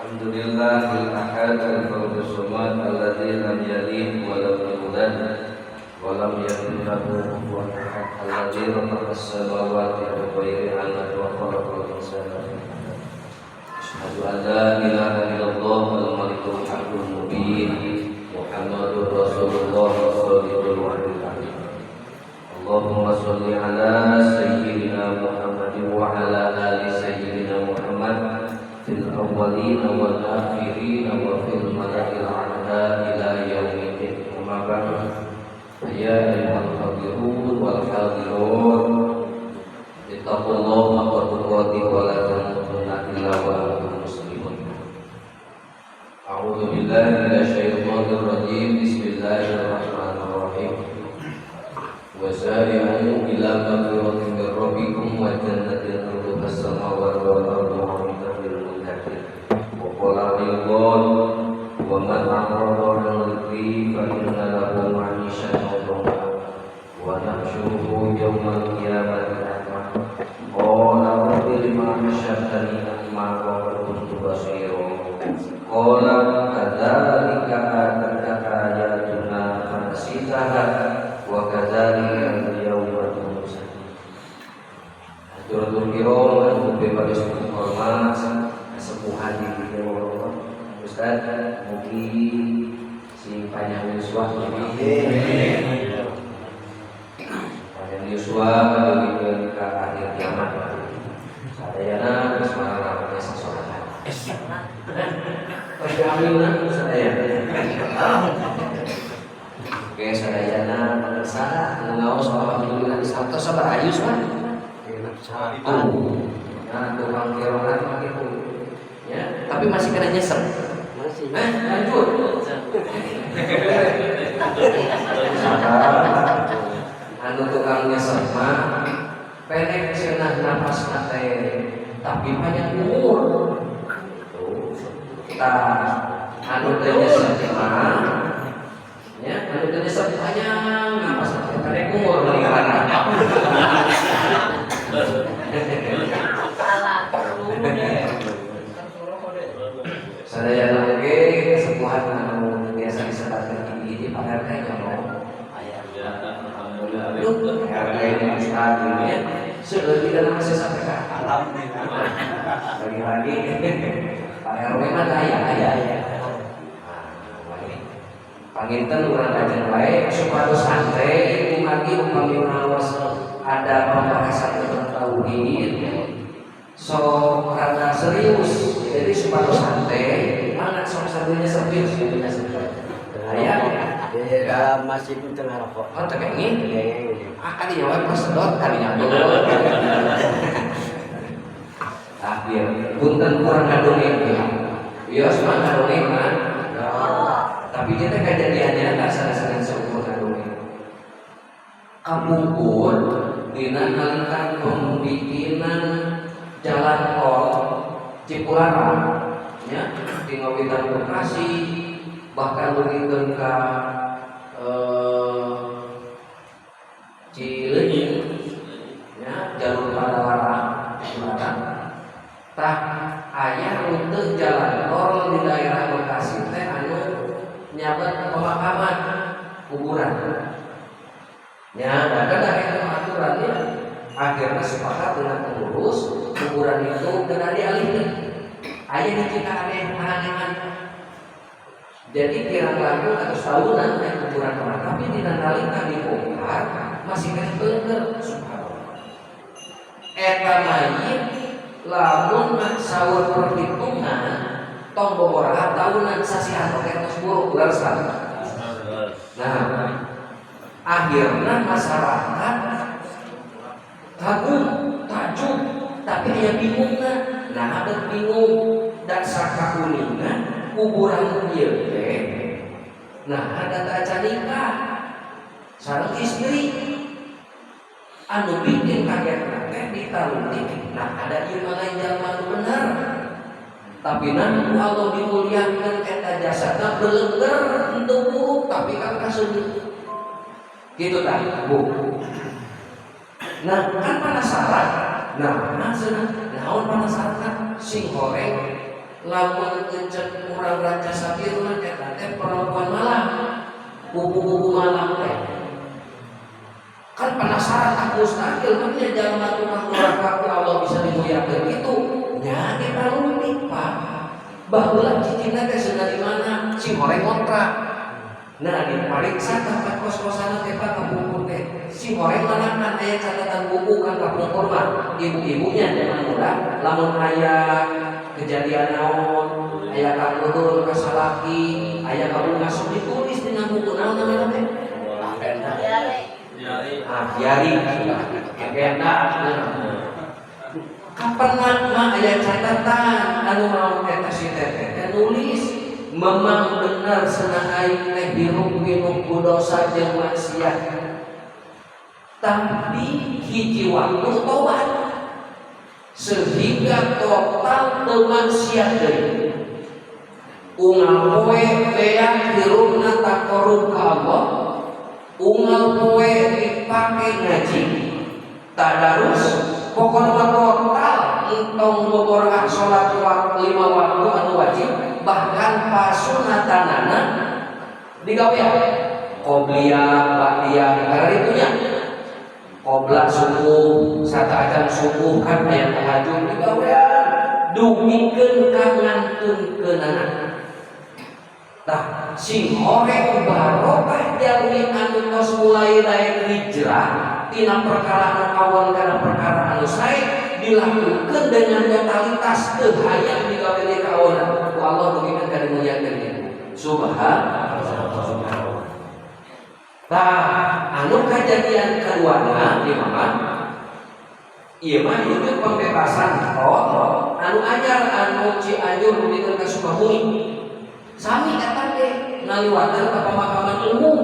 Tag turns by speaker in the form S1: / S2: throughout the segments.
S1: Alhamdulillahil ahad al-fardus samad alladzi lam yalid wa lam yulad wa lam yakul lahu kufuwan ahad alladzi rafa'a as-samawati bighairi 'amadin wa khalaqal insana min 'alaq. Asyhadu an la ilaha illallah al-malikul haqqul mubin Muhammadur Rasulullah shadiqul wa'dil amin. Allahumma shalli ala sayyidina Muhammadin wa ala ali sayyidina Muhammad fil awwalin wal akhirin wa fil mala'il a'la ila yaumiddin. Amma ba'du. Ya ayyuhal hadirun wal hadirat, ittaqullaha haqqa tuqatih wa la tamutunna illa wa antum muslimun. A'udzu billahi minasyaitonir rajim. Bismillahirrahmanirrahim. Wasari'u ila maghfiratin min rabbikum wa jannatin 'arduha as-samawati wal ardu u'iddat lil muttaqin. Wa qala aydan wa man a'rada 'an dzikri fa inna lahu ma'isyatan dhanka wa nahsyuruhu yawmal qiyamati a'ma. Qala rabbi lima hasyartani a'ma wa qad kuntu basira. Qala kadzalika atatka ayatuna fanasitaha wa kadzalika al-yawma tunsa. Hatur kiram anu bebas hormat sepuhan di dieu Ustaz, mugi sing panjang yuswa, panjang yuswa dugikeun ka akhir kiamat. Sadayana geus marana sasorangan. Pasti amilna sadayana. Oke, sadayana pemirsa anu ngaos, alhamdulillah sato sabaraha yuswa? Tuh. Nah, tukang kerongan mah gitu. Ya, tapi masih kena nyesek.
S2: Masih.
S1: Eh, lanjut. Sabar. Anu tukang nyesek mah pendek cenah napas teh, tapi panjang umur. Tuh. Tah, anu teu nyesek mah ya, anu teu nyesek panjang napas teh, pendek umur mending mana?
S3: Salah.
S1: Sadayana oge sepuhan anu biasa disebatkeun di ini Pak RT nya mau. Aduh, RT ini Ustaz ini ya. Seueur tidak masih sampai ka.
S2: Alhamdulillah.
S1: Lagi-lagi Pak RW mah aya aya. Panginten urang kajian wae supados santai kumargi upami ngaos ada pembahasan tentang tauhid, so karena sering. supados santai, mana sok santunya servis, santunya servis. Aya.
S2: Di dalam masjid itu ngarokok.
S1: Oh, teu kenging.
S2: Kenging.
S1: Ah, kali nyawa pas sedot kali nyawa. Ah, biar punten kurang ngadongeng ya. Bios mah ngadongeng mah. Tapi kita kejadiannya tak salah-salah seukur ngadongeng. Kapungkur dina nalika pembikinan jalan tol Cipularang ya di Ngawitan Bekasi bahkan dugikeun ka Cileunyi ya, jalur Padalarang Cipularang. Tah, aya rute jalan tol di daerah Bekasi teh anu nyabet pemakaman kuburan ya. Bahkan dari itu aturannya akhirnya sepakat dengan pengurus, kuburan itu kena dialihkan. Aya hiji aneh-anehan, jadi kirang langkung atau tahunan teh kuburan mah, tapi dina nalika dibongkar masih keneh bener. Subhanallah, eta mayit lamun saur perhitungan tong bobora tahunan, sasihan oge tos buruk, leres kan? Nah, akhirnya masyarakat kagum, takjub, tapi aya bingungna. Nah, ada bingung dan sakakuningan kuburan ieu teh, nah ada tak acan nikah sareng istri. Anu bikin kaget teh ditaruti, nah ada ieu mah lain jalma nu bener, tapi nanti ku Allah dimuliakan, eta jasadna belegger, henteu buruk, tapi kan kaseunyeut gitu tah, Bu. Nah, kan penasaran. Nah, cenah naon penasaran, sing horeng lamun ngecek urang Rancasapir mah eta teh perempuan malam, kupu-kupu malam teh. Kan penasaran, ah mustahil mah nya jalma tukang durhaka ku Allah bisa dimuliakeun gitu nya. Kita lutik, Pak, baheula cicingna teh cenah di mana, sing horeng kontrak. Nah, diperiksa tempat kos-kosan teh, Pak, kapungkur teh si horeng mana kan aya catatan buku kan. Kapungkur mah ibu-ibunya zaman muda lamun aya kejadian naon, aya kaluhur ka salaki, aya kabunga, sok ditulis dina buku. Naon namanya teh? Ah, diari, agenda. Kapan mah aya catatan anu mau eta si teteh teh nulis, memang benar senang aing teh hirup minum ku dosa jeung maksiat, tapi hiji waktu tobat sehingga total teu maksiat deui, unggal poe beak hirupna taqarrub ka Allah, unggal poe dipake ngaji tadarus, pokoknya mah total entong boboroah salat lima waktu anu wajib, bahkan pasunatanana digawean qobliyah ba'diyah. Karena itunya qobla subuh, sateuacan subuh kan aya tahajud, digawean dugikeun ka ngantunkeunana. Tah, sing horeng barokah jalmi anu tos mulai daek hijrah tina perkara anu awon kana perkara anu sae, dilakukan dengan totalitas, teu hayang digawe deui kawonan, ku Allah dugikeun ka dimuliakeun ieu. Subhanallah. Tah, anu kajadian keduana di mana? Ieu mah wujud pembebasan tol anu anyar anu Cianjur dugikeun ka Sukabumi. Sami eta teh ngaliwatan ka pemakaman umum.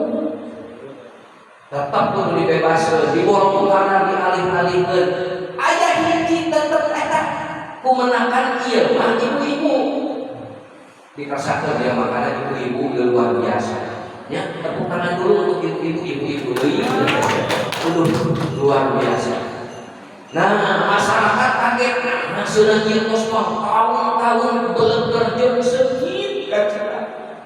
S1: Tetap kudu dibebaskeun, diborong karena dialih-alihkeun. Aya hiji tetep eta kumenakan, ieu mah ibu-ibu. Dikasakeun dia makana ibu-ibu luar biasa. Ya, tepuk tangan dulu untuk ibu-ibu, ibu-ibu deui. Aduh, luar biasa. Nah, masyarakat kaget. Nah, sudah ieu tos mah tahun-tahun beleger jeung seungit kacita.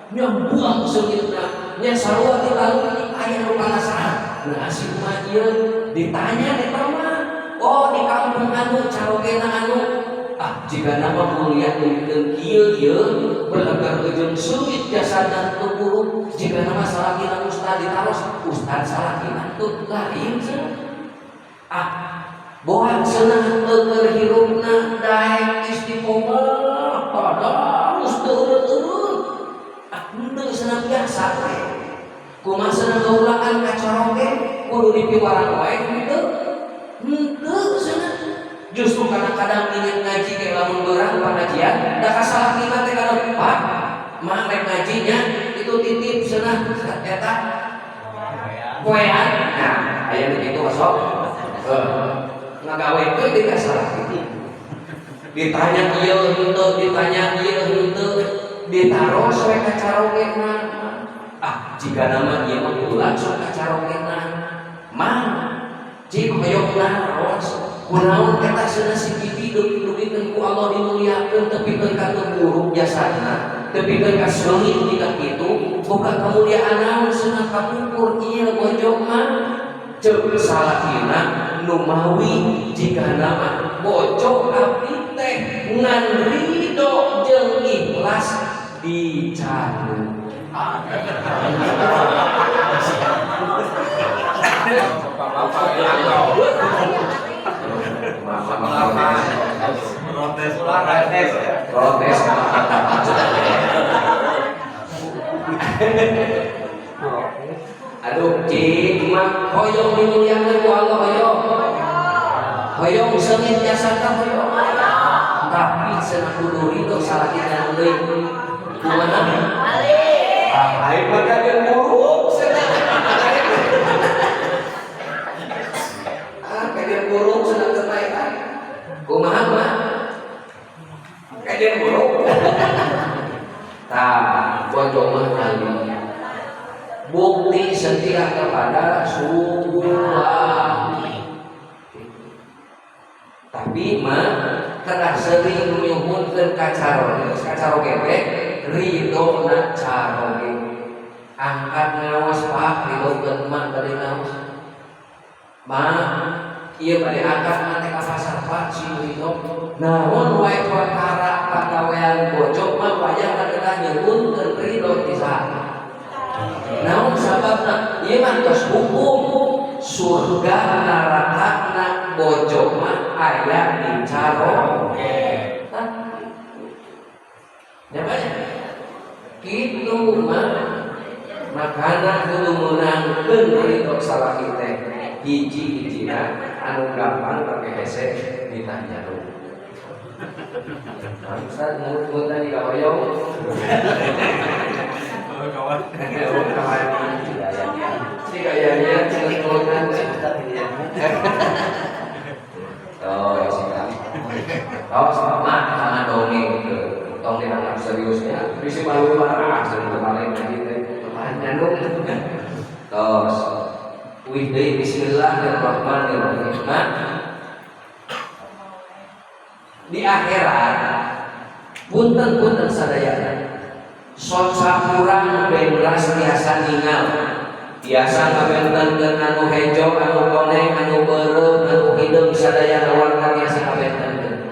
S1: Nya buang seungitna. Nya sarua di lalu aya nu penasaran. Nah, si mah ieu ditanya eta mah. Oh, di kampung anu carogena anu, ah jika nama mulia dugikeun kieu ieu beleger jeung seungit jasadna teu buruk, jika nama salakina ustad, ditaros ustad salakina teu lain cenah. Ah, bohong cenah, keur hirupna daek istiqomah, padahal Henteu cenah biasa we. Kumaha cenah ngaulaan ka caroge kudu dipiwarang wae henteu. Henteu cenah. Justru kadang-kadang ingin ngaji ke lamun beurang pengajian da kasalakina teh kana Pak, mah rek ngajinya itu titip cenah eta poean. Nah, aya nu kitu sok. Ngagawe teh di kasalaki. Ditanya ieu henteu, ditanya ieu henteu, ditaros we ka carogena. Ah, jika nama ieu mah ulah sok ka carogena. Mah, cik hoyong naros. Kunaon eta cenah si bibi dugi-dugikeun ku Allah dimuliakeun tepikeun ka teu buruk jasana, tepikeun ka seungit jika kitu, boga kemuliaan naon cenah kapungkur ieu bojo mah. Ceuk salakina numawi jika nama bojo abdi teh ngan ridho jeung ikhlas dicanu.
S3: Bapak-bapak protes protes
S1: protes. Aduh, cik mah hoyong dimuliakeun ku Allah hoyong. Hoyong seungit jasa tah hoyong. Tapi cenah kudu ridho salakina deui. Kumaha? Ah, aing mah kajeun buruk cenah. Ah, kajeun buruk cenah teu paehan. Kumaha mah? Kajeun buruk. Tah, bojo mah nyali. Bukti setia kepada suami. Tapi mah kedah sering nyuhunkeun ka caroge, ka caroge teh ridona caroge. Angkat ngaos Pak, ridhokeun mah bade ngaos. Mah, ieu bade angkat mah teh ka pasar Pak, sing ridho. Naon wae perkara pagawean bojo mah wayahna kedah nyuhunkeun ridho ti saha. Naon sababna? Ieu mah tos hukum surga nerakana bojo mah aya di caroge. Tah. Nya banyak. Kitu mah makana kudu meunangkeun ridho salaki teh. Hiji-hijina anu gampang pake hese ditanya lu. Ustaz mulut-mulutan juga hoyong.
S3: Kawan.
S1: Si kayaknya mulut-mulutan. Oh, ya sih. Oh, sama jangan dongeng ke. Tong dianggap seriusnya. Bisi malu marah jeung kemarin ngaji teh. Nyandung. Tos. Wih deui bismillahirrahmanirrahim. Nah, di akhirat punten-punten sadayana soca kurang bebas tiasa ningal tiasa ngabentenkeun anu hejo anu koneng anu beureum anu hideung sadayana warna tiasa ngabentenkeun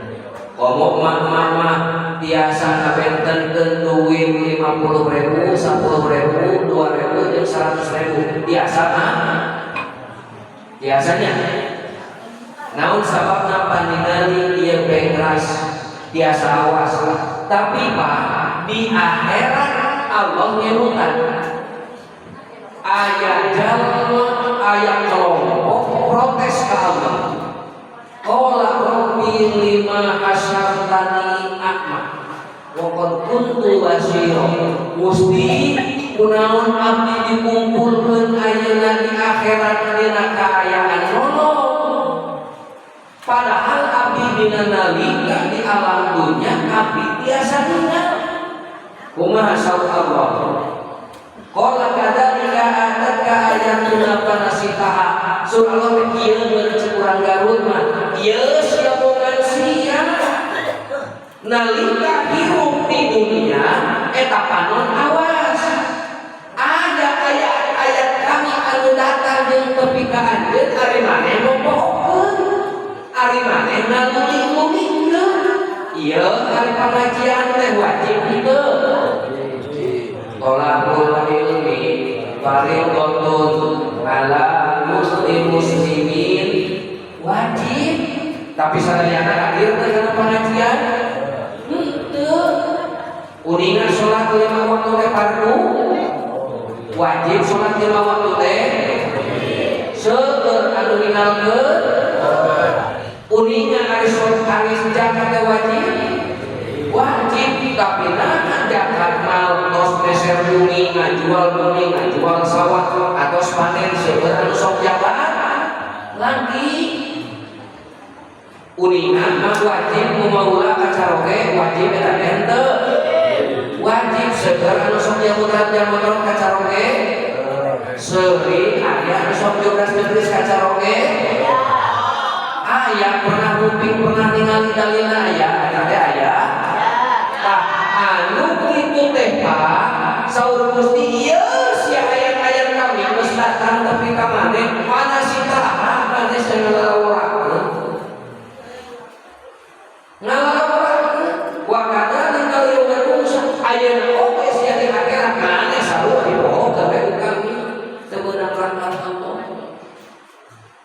S1: komo mah tiasa ngabentenkeun duit 50.000 10.000 2.000 jeung 100.000 tiasa mah biasanya naon sababna paningali ieu bengras tiasa awas tapi Pak di akhirat Allah nyebutan aya jalma aya kelompok protes ke Allah. Qala rabbi lima hasyartani a'ma wa qad kuntu basira. Gusti kunaon abdi dikumpulkeun ayeuna di akhirat dina kaayaan nono. Padahal abdi dina nalika di alam dunya abdi tiasa ningal. Kumaha saur Allah? Qala kadzalika atatka ayatuna fanasitaha. Surah Allah teh kieu meureun cek urang Garut mah. Ieu sia bogan sia. Nalika hirup di dunia eta panon awas. Ada ayat-ayat kami anu datang jeung tepi ka anjeun ari maneh mopohokeun. Ari maneh naluli-lulikeun. Ieu ari pangajian teh wajib henteu. Tolakul ilmi fardhatun ala muslim muslimin wajib. Tapi sadayana hadir teh kana pengajian henteu. Uninga sholat 5 waktu teh fardu wajib, sholat 5 waktu teh seueur anu ninggalkeun. Uninga ari sholat, ari zakat teh wajib, wajib, tapi nah zakat mal tos meser bumi, ngajual bumi, ngajual sawah atau panen, seueur anu sok zakat lagi. Uninga mah wajib ngumaula kacaroge, wajib eta teh henteu wajib, seueur anu sok nyamutan nyamutan kacaroge, seueur aya anu sok jogras-jogris kacaroge. Aya pernah nguping, pernah ningali dalilna aya eta teh aya. Tah, anu kitu teh, Pak, saur Gusti ieu sia ayat-ayat kami geus datang tepi ka maneh, mana si taha maneh sia ngalalaworakeun, ngalalaworakeun. Wa kadzalika al-yauma tunsa, ayeuna oge sia di akhirat maneh sarua dipohokeun we ku kami, teu meunang rahmat Allah.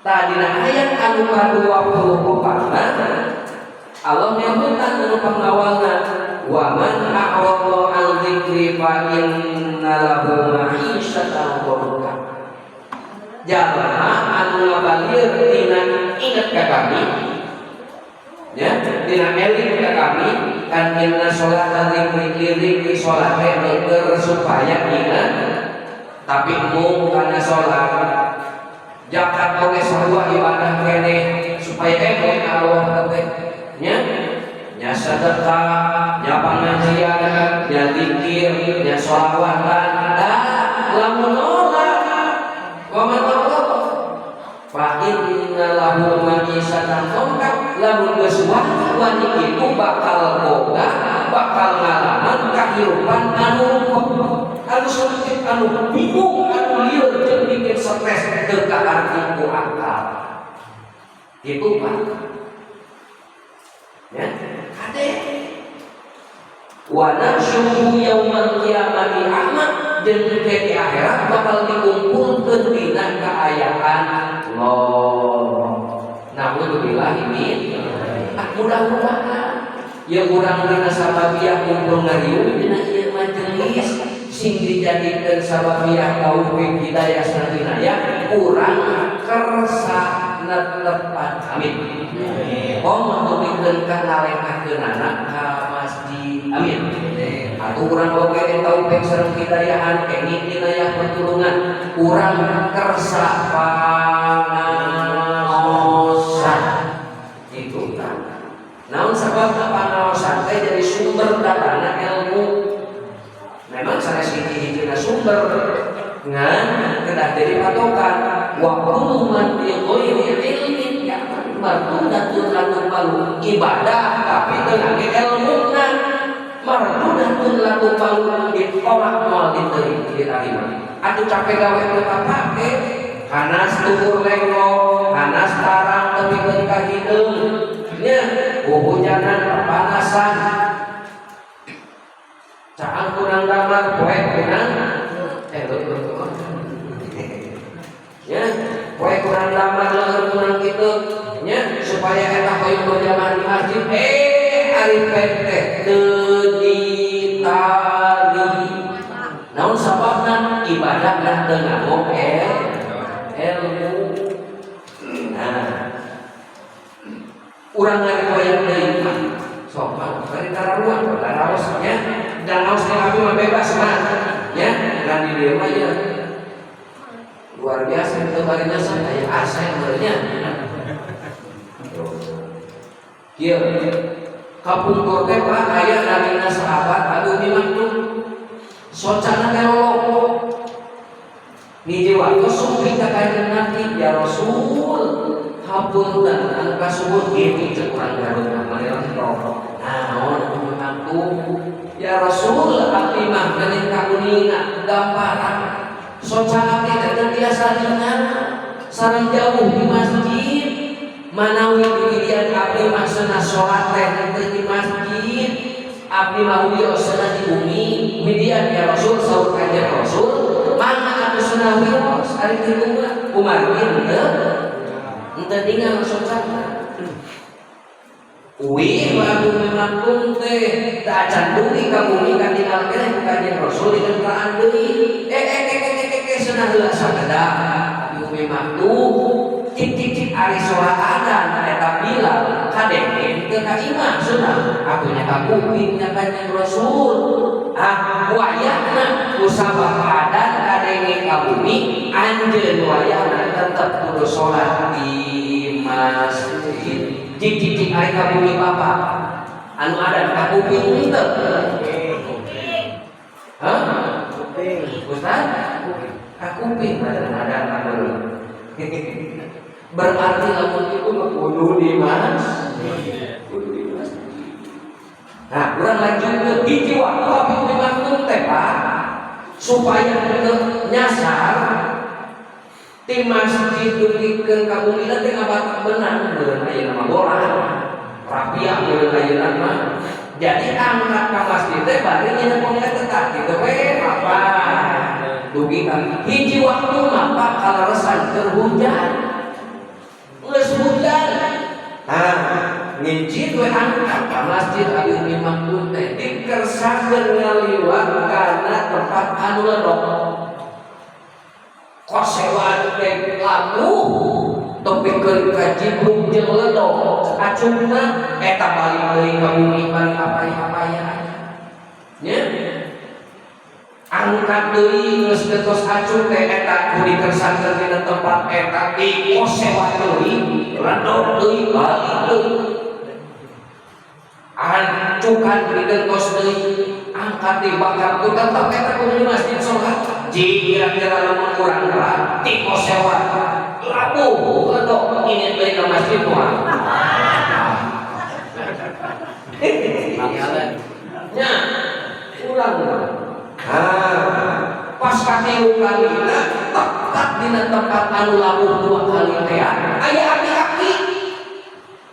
S1: Tadina ayat anu ka-24 Allah nyebutan anu pangawalna, wa man a'rada an dzikri fa inna lahu ma'isyatan dhanka. Jalma anu ngabalir tina inget ka kami, ya, tina eling ka kami kan, inna sholata dzikri dzikri, sholat teh keur supaya ingat, tapi mung kana sholat. Zakat oge sarua ibadah keneh supaya emut Allah teh nya, nya sedekah, nya pengajian, nya zikir, nya sholawatan. Dah lamun nolak, wa man fa inna lahu ma'isyatan dhanka, lamun geus wani kitu bakal boga, bakal ngalaman kahirupan anu ruwet, anu sempit, anu bingung, anu lieur jeung bikin stres, teu kaarti ku akal gitu, Pak, ya. Kade wa nahsyuruhu yaumal qiyamati a'ma, jeung ke di akhirat bakal dikumpulkeun dina kaayaan Allah. Naudzubillah ini. Ah, mudah-mudahan ya urang dina sababiah kumpul ngariung dina ieu majelis sing dijadikeun sababiah taufik hidayah sareng inayah, urang kersa netepan. Amin. Oh, tupikeun ka ngalengkahkeunana ka masjid. Amin. Atuh urang oge taufik sareng hidayahan, kenging inayah pertulungan, urang kersa pangaosan itu kan. Naon sababna pangaosan teh jadi sumber datangna ilmu? Memang sanes hiji-hijina sumber, ngan kedah jadi patokan. Wa kullu man bi ghairi ilmin ya mardudatun la tuqbalu, ibadah tapi teu ngangge ilmuna mardudatun la tuqbalu, ditolak, moal diterima. Atuh capek gawe teu kapake, hanas tukur lenggong, hanas tarang tepikeun ka hideung nya, huhujanan, panasan, caang kurang damar, poek kurang betul ya, poek kurang damar, leur kurang kitu nya, supaya eta hoyong berjamaah di masjid, ari teh teu ditari. Naon sababna? Ibadah lah teu nganggo ilmu. Nah, urang ngariwayat deui mah sok mah bari tararuan taraos nya, dan naos di kami mah bebas mah ya, dan di dieu mah ya luar biasa itu bari nasa aya AC nya. Kieu kapungkur teh, Pak, aya namina sahabat anu Maktum, socana teh lolong. Niji waktu sumping ka Kanjeng Nabi, "Ya Rasul, hapunten anu kasuhun," kitu cek urang Garut mah rokok. "Naon, Umi Maktum?" "Ya Rasul, abdi mah geuning kauninga gambaran soca abdi teh teu biasa ningal sareng jauh di masjid. Manawi di abdi mah cenah salat teh teu di masjid, abdi mah wios cenah di bumi midian, ya Rasul." Saur Kanjeng Rasul, "Mangga atuh cenah wios ari kitu mah, kumargi henteu henteu ningal socana." Uih wa Abi Umi Maktum teh teu acan dugi ka bumi katinggal keneh ku Kanjeng Rasul di kendaraan deui. Eh eh eh eh eh eh cenah heula sakedap Abi Umi Maktum cik cik cik ari sora adan eta Bilal kadenge teu ka imah cenah atuh nya ka kuping nya Kanjeng Rasul. Ah wayahna ku sabab adan kadenge ka bumi anjeun wayahna tetep kudu salat di masjid. Cik cik cik ari ka bumi bapak anu adan ka kuping henteu? Hah?
S2: Kuping.
S1: Ustaz? Ka kuping adan adan anu. Berarti lamun itu mah kudu di masjid. Kudu di masjid. Nah, urang lanjut ke hiji waktu Abi Umi Maktum teh Pak supaya teu nyasar ti masjid dugikeun ka bumi teh ngabatak benang meureun ayeuna mah bola rapia meureun ayeuna mah. Jadi angkat ka masjid teh bari nyeun penglet teh kitu we apa dugi ka hiji waktu mah Pak kaleresan keur hujan geus hujan. Nah, ngincit we angkat ka masjid Abi Umi Maktum teh dikersakeun ngaliwat kana tempat anu ledok kosewan teh labuh tepikeun ka jibruk jeung ledok acungna eta balik deui ka bumi balik apaya-apaya nya angkat deui geus geus acung teh eta ku dikersakeun dina tempat eta di kosewan deui ledok deui balik deui ancukan digentos deui angkat deui bakal ku tetep eta kudu di masjid salat. Kira-kira lamun kurang berat ti kosewan labuh ledok ini deui ka masjid moal nya urang mah. Ah, pas katilu kalina tepat dina tempat anu labuh dua kali teh aya aki-aki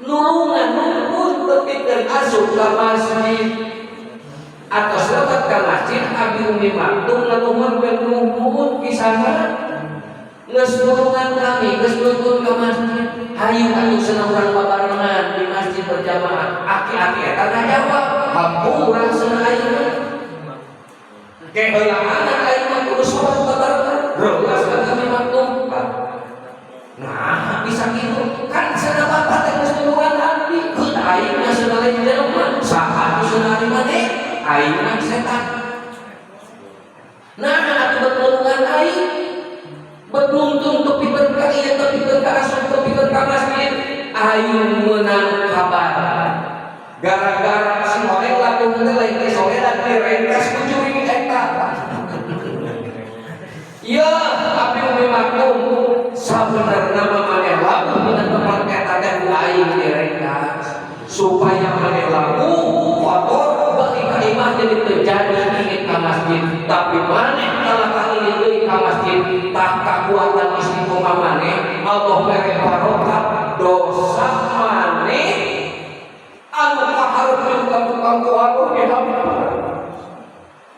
S1: nulungan nuntun tepikeun asup ka masjid atau selamat ka masjid. Abi Umi Maktum nganuhunkeun nuhun kisana geus nulungan kami geus nuntun ka masjid, hayu atuh cenah urang babarengan di masjid berjamaah. Aki-aki eta ngajawab, hampura cenah ayeuna keheulaanan aing mah kudu salat babarengan reuas Abi Umi Maktum. Nah, bisa gitu kan cenah bapak teh geus nulungan abdi keun aing mah cenah lain jelema saha nu cenah ari maneh aing mah setan. Nah, atuh bet nulungan aing bet nuntun tepikeun ka ieu tepikeun ka asup tepikeun ka masjid aing meunang kabar gara-gara si horeng lakukan teh lain ti soledat direngkas ku jurig eta. Ya, Abi Umi Maktum sabenerna mah maneh labuh dina tempat eta teh ku aing direngkas supaya maneh labuh kotor balik ka imah jadi terjadi ingin ka masjid, tapi maneh kalah ingin deui ka masjid tah kakuatan istiqomah maneh Allah mere barokah dosa maneh anu kaharep ka ku Allah dihampura.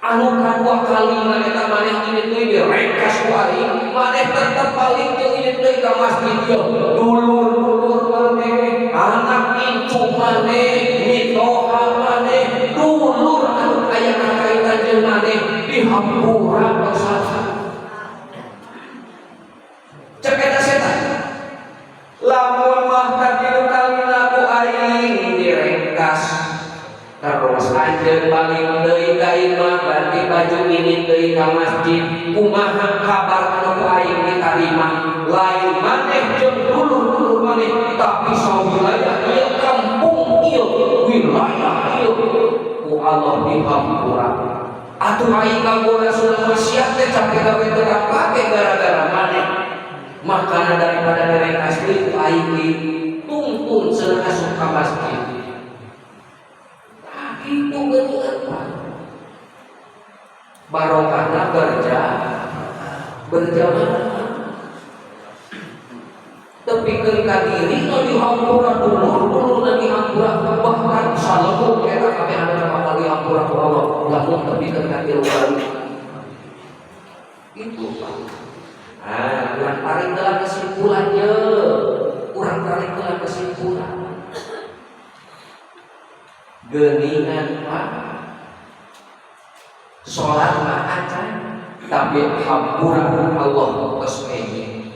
S1: Anu kadua kali eta maneh ini deui direngkas ku aing maneh tetep balik jeung ini deui ka masjid ieu dulur-dulur maneh anak incu maneh mitoha maneh dulur anu aya kakaitan jeung maneh dihampura dosa. Cek eta setan lamun mah katilu kalina ku aing direngkas terus anjeun balik deui ka imah ganti baju ini deui ka masjid kumaha kabar anu ku aing ditarima? Lain maneh jeung dulur-dulur maneh tapi sawilayah ieu kampung ieu wilayah ieu ku Allah dihampura. Atuh aing kagoda sudah maksiat teh capek gawe teu kapake gara-gara maneh makana daripada direngkas deui ku aing dituntun cenah asup ka masjid. Nah, itu geuningan Pak. Barokahna berjamaah. Tepikeun ka diri nu dihampura dulur-dulurna dihampura bahkan salebur eta kabeh anu bakal dihampura ku Allah lamun tepikeun ka tilu kali. Itu Pak. Ah, kurang tarik dalam kesimpulannya. Kurang tarik dalam kesimpulan. Geuningan Pak, salat mah acan, tapi hampura Allah tos kenging,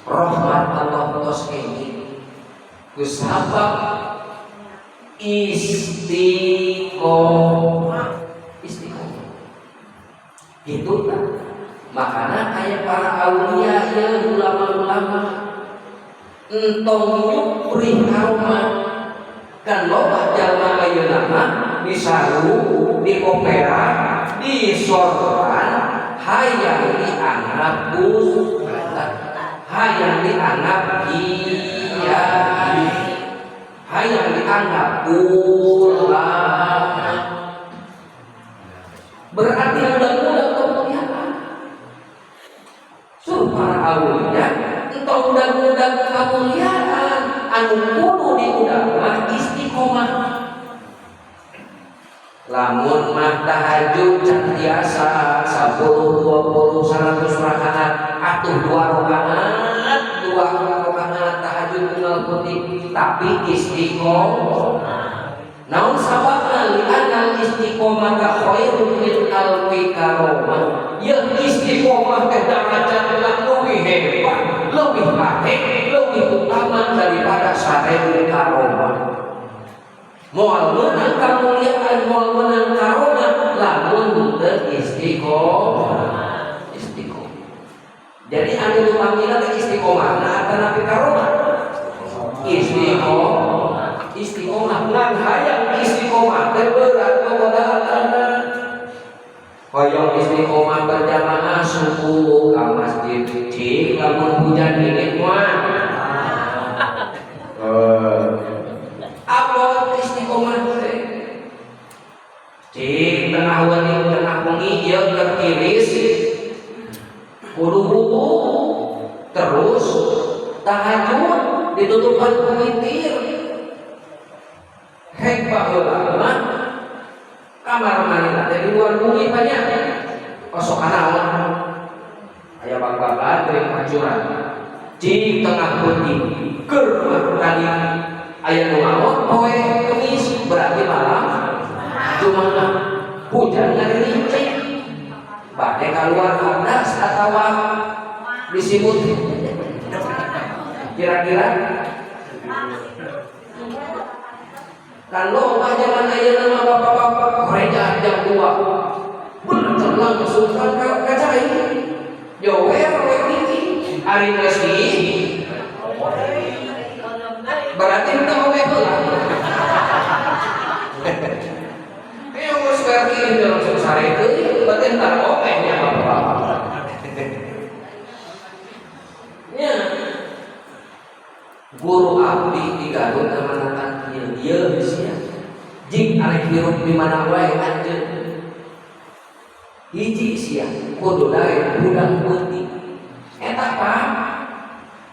S1: rahmat Allah tos kenging kusabab istiqomah. Istiqomah gitu kan. Makanya kayak para aulia ya, ulama-ulama entong nyuprih karomah. Kan loba jalma ayeuna mah disaru, di opera, disorban, hayang dianggap ustad, hayang dianggap kiai, hayang dianggap ulama. Berarti mudah-mudah kemuliaan. Suruh para aulia entong mudah-mudah kemuliaan, anu kudu diudah mah istiqomah. Lamun mah tahajud can biasa 10, 20, 100 rakaat, atuh 2 rakaat, 2 rakaat tahajud unggal peuting, tapi istiqomah. Naon sababna? Li'annal istiqomah khairun min alfi karomah. Ya, istiqomah teh darajatna leuwih hebat, leuwih hade, leuwih utama daripada 1000 karomah. Moal meunang kamuliaan, moal meunang karomah lamun teu istiqomah. Istiqomah. Jadi anu utamina teh istiqomah atanapi karomah? Istiqomah. Istiqomah. Ngan hayang istiqomah teh berat gogodaanna. Hoyong istiqomah berjamaah subuh ka masjid, cik lamun hujan ini moal. Apa istiqomah teh? Cik tengah wengi, tengah wengi ieu keur tiris, kudu wudu, terus tahajud ditutupan ku witir. Hek baheula mah kamar mandi teh di luar bumi banyak kosok naon, aya bag-bagan teuing pancuran. Cik tengah peuting keur tadi aya nu maot poe Kemis, berarti malam Jumat hujan ngarincik, bade keluar hadas atawa disimut kira-kira? Kan loba zaman ayeuna mah bapak-bapak gereja jam 2 bener langsung kan ka cai jower we gigi. Ari geus berarti udah oge heula. Ayo geus berarti langsung sare deui, berarti entar oge nya bapak-bapak. Nya guru abdi di Garut amanatan kieu ieu sia. Jing arek hirup di mana wae anjeun. Hiji sia kudu daek hudang peuting. Eta Pak,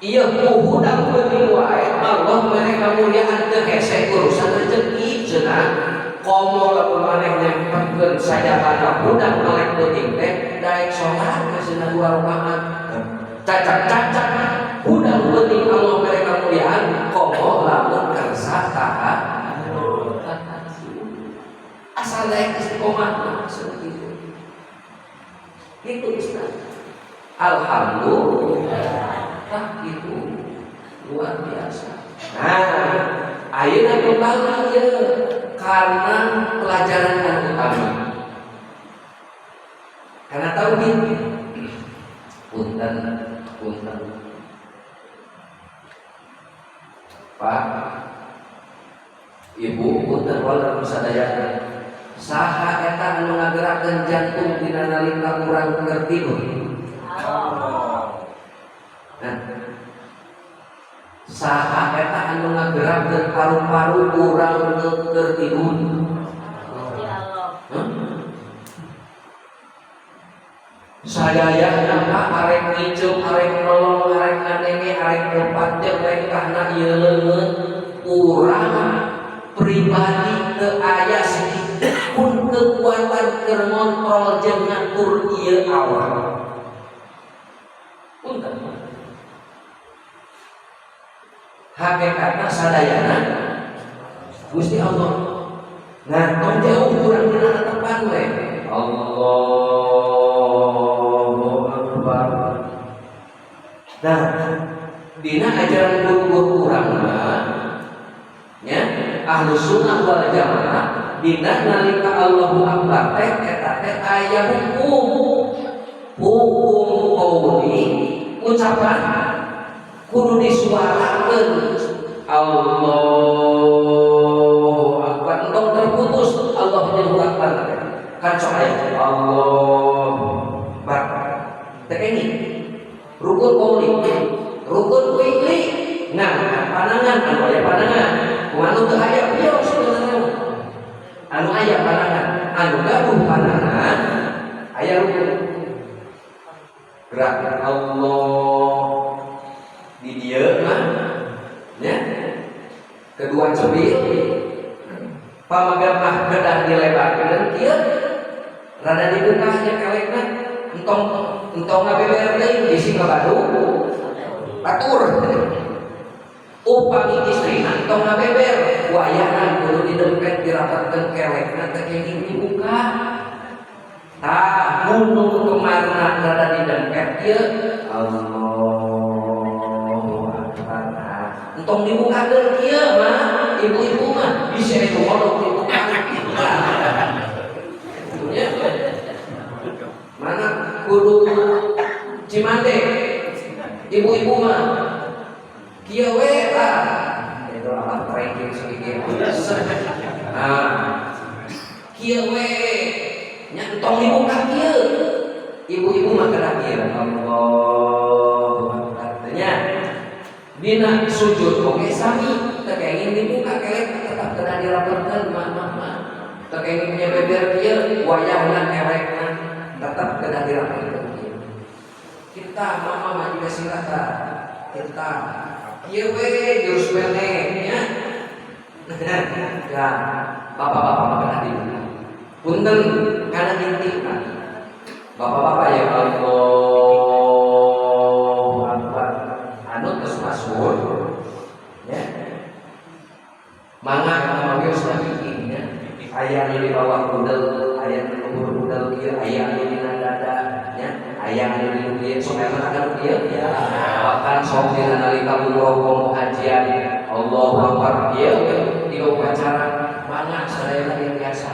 S1: ieu ku hudang peuting wae Allah mere kamuliaan, teu hese urusan rezeki cenah. Komo lamun maneh nyempekeun sajabana hudang melek peuting teh daek salat cenah dua rakaat. Cacak-cacak hudang peuting Allah mere kamuliaan, komo lamun kersa taat asal daek istiqomah seperti itu. Itu Ustaz. Alhamdulillah. Tah itu luar biasa. Nah, ayeuna kembali ya karena pelajaran yang utama. Karena tauhid. Punten, punten. Pak, Ibu, punten walau sadayana. Saha eta anu ngagerakeun jantung dina nalika urang keur tidur? Nah, saha eta anu ngagerakeun paru-paru urang keur tidur? Hah? Sadayana Pak, arek ngiceup, arek melong, arek ngadenge, arek lompat jeung lengkahna ieu leungeun urang pribadi teu aya sedikit pun kekuatan keur ngontrol jeung ngatur ieu awak. Punten. Hakikatna sadayana Gusti Allah. Nah, tong jauh kurang dina netepan we. Allahu Akbar. Nah, dina ajaran guru-guru urang mah nya, Ahlu Sunnah wal Jamaah, dina nalika Allahu Akbar teh eta teh aya hukum, hukum qauli, ucapan kudu disuarakeun Allahu Akbar, entong terputus Allahu Akbar. Kan sok aya Allahu Akbar teh kenging rukun qauli, rukun fi'li. Nah, panangan anu aya panangan, anu teu aya pieu sebenarnya, anu aya panangan, anu gaduh panangan aya rukun gerak Allah di dieu mah nya, kedua cebil pamagar mah kedah dilebarkeun kieu, rada dibuka nya kelekna, entong entong ngabeber deui bisi ngabadu batur. Upami istrina entong ngabeber, wayahna kudu didempet, dirapatkeun kelekna, teh kenging dibuka. Tah, gunung kemarna rada didempet kieu, Allahu Akbar. Nah, entong dibukakeun kieu mah, ibu-ibu mah bisa itu kodok dibuka. Ya. Mana kudu Cimande, ibu-ibu mah kieu we tah. Itu alat ranking sedikit. Nah, kieu we nya, entong dibuka kieu. Ibu-ibu mah kedah kieu. Allahu Akbar. Nya. Dina sujud oge sami, teu kenging dibuka kelek, tetap kedah dirapatkeun mah mah mah. Teu kenging nyebeber kieu, wayahna kelekna tetap kedah dirapatkeun kieu. Kita mama mah juga silakan. Kita kieu we jurus pendek nya. Ya, bapak-bapak mah kedah dibuka. Punten kana intina. Bapak-bapak ya Allahu Akbar. Anu terus masuk ya. Mangga kana mah geus nya. Aya anu di bawah budel, aya anu luhur budel kieu, aya anu dina dada nya, aya anu di kieu, sok aya mah anu kieu ya. Bahkan sok dina nalika umroh komo hajian Allahu Akbar kieu di upacara, mangga sadayana yang biasa.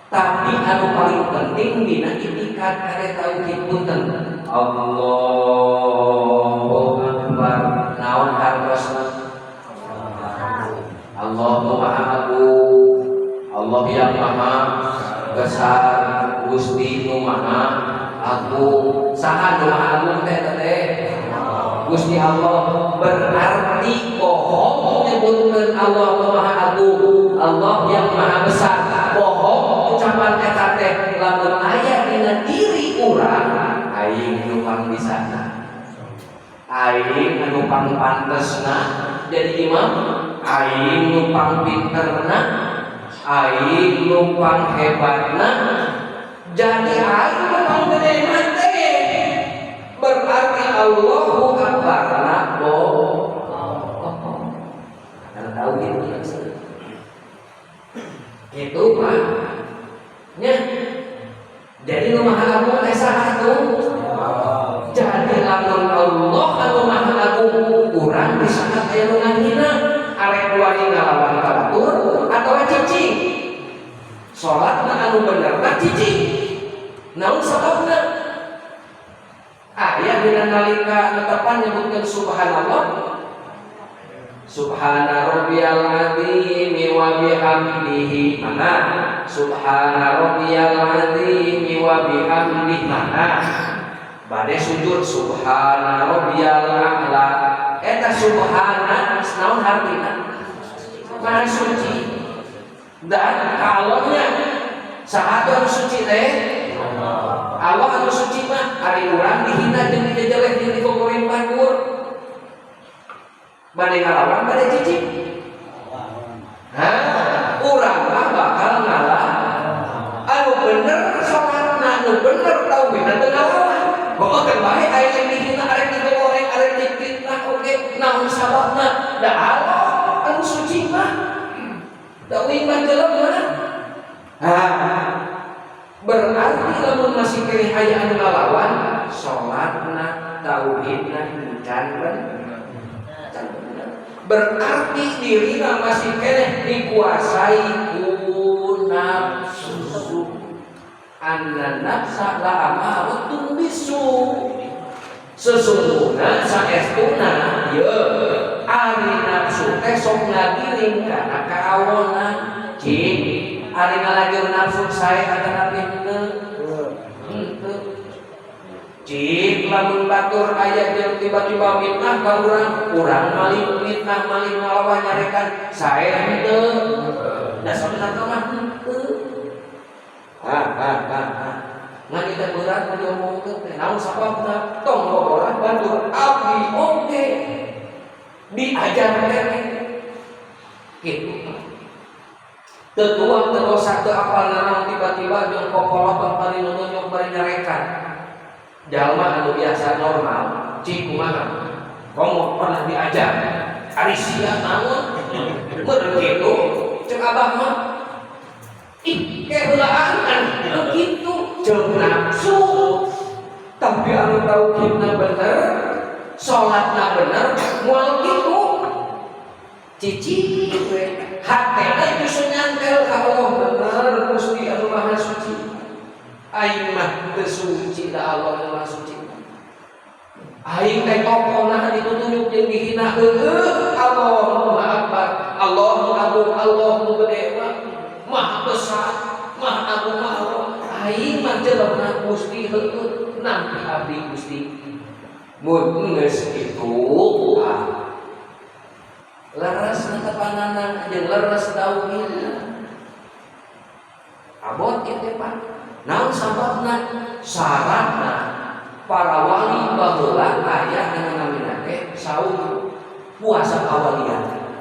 S1: Tapi anu paling penting dina itikad kade tauhid. Punten, Allahu Akbar naon hartosna? Allah Maha Agung, Allah yang Maha Besar, Gusti nu Maha Agung. Saha nu Maha Agung teh teh? Gusti Allah. Berarti bohong menyebutkan Allah nu Maha Agung, Allah yang Maha Besar, bohong ucapan eta teh lamun aya dina diri urang, aing nu pang bisa, aing anu pang pantesna jadi imam, aing nu pang pinterna, aing nu pang hebatna, jadi aing nu pang gede teh, berarti Allahu Akbar na bohong. Karena tahu gitu gitu Pak nya. Jadi nu Maha Agung teh saha tuh? Jadi lamun Allah anu Maha Agung, urang di saat aya nu ngahina, arek wani ngalawan ka batur atawa cicing? Salatna anu bener na cicing. Naon sababna? Aya dina nalika netepan nyebutkeun subhanallah, Subhana rabbiyal azim wa bihamdihi, mana? Subhana rabbiyal azim wa bihamdihi, mana? Bade sujud, subhana rabbiyal a'la. Eta subhana naon hartina? Maha suci. Dan kalaunya saha anu suci teh? Allah anu suci mah. Ari urang dihina jeung dijejeleh jeung digogoreng batur, bade ngalawan bade cicing? Hah, urang mah bakal ngalah. Anu bener salatna, anu bener tauhidna teu ngalawan. Pokoknya bae aya yang dihina, arek digoreng, arek difitnah oge. Naon sababna? Da Allah anu suci mah. Da uing mah jelema. Ah, berarti lamun masih keneh aya anu ngalawan, salatna, tauhidna can bener. Berarti dirina masih keneh dikuasai ku nafsu. Anna nafsa la amaratun bisu. Sesungguhna saestuna ye ari nafsu teh sok ngagiring kana kaawonan. Cing ari ngalagir nafsu sae atanapi henteu? Henteu. Cik lamun batur aya jeung tiba-tiba mitnah ka urang, urang maling mitnah maling ngalawan nyarekan sae henteu. Da sabenerna mah henteu. Ha ha ha ha. Ngan kita berat mun diomongkeun teh naon sababna? Tong ngorah batur abdi oge diajar keneh. Kitu. Teu tuang teu dosa teu apal nanaon tiba-tiba jeung kokoloton bari nunjuk bari nyarekan. Jalma anu biasa normal, cik kumaha? Komo pernah diajar. Ari sia naon? Mun kitu cek abah mah. Ih, keheulaan kan kitu jeung nafsu. Tapi anu tauhidna bener, salatna bener, moal kitu. Cici we hatena justru nyantel ka Allah bener Gusti anu Maha Suci. Aing mah teu suci da Allah anu Maha Suci. Aing teh tokohna ditutunjuk jeung dihina heueuh Allahu Akbar. Allahu Agung, Allahu gede mah Maha besar, Maha Agung, Maha Allah. Aing mah jelema Gusti heueuh nampi abdi Gusti. Mun geus kitu leres tepanganan jeung leres tauhid. Abot ieu teh Pak. Naon sababna? Syaratna para wali baheula aya anu namina teh saum puasa kawalian.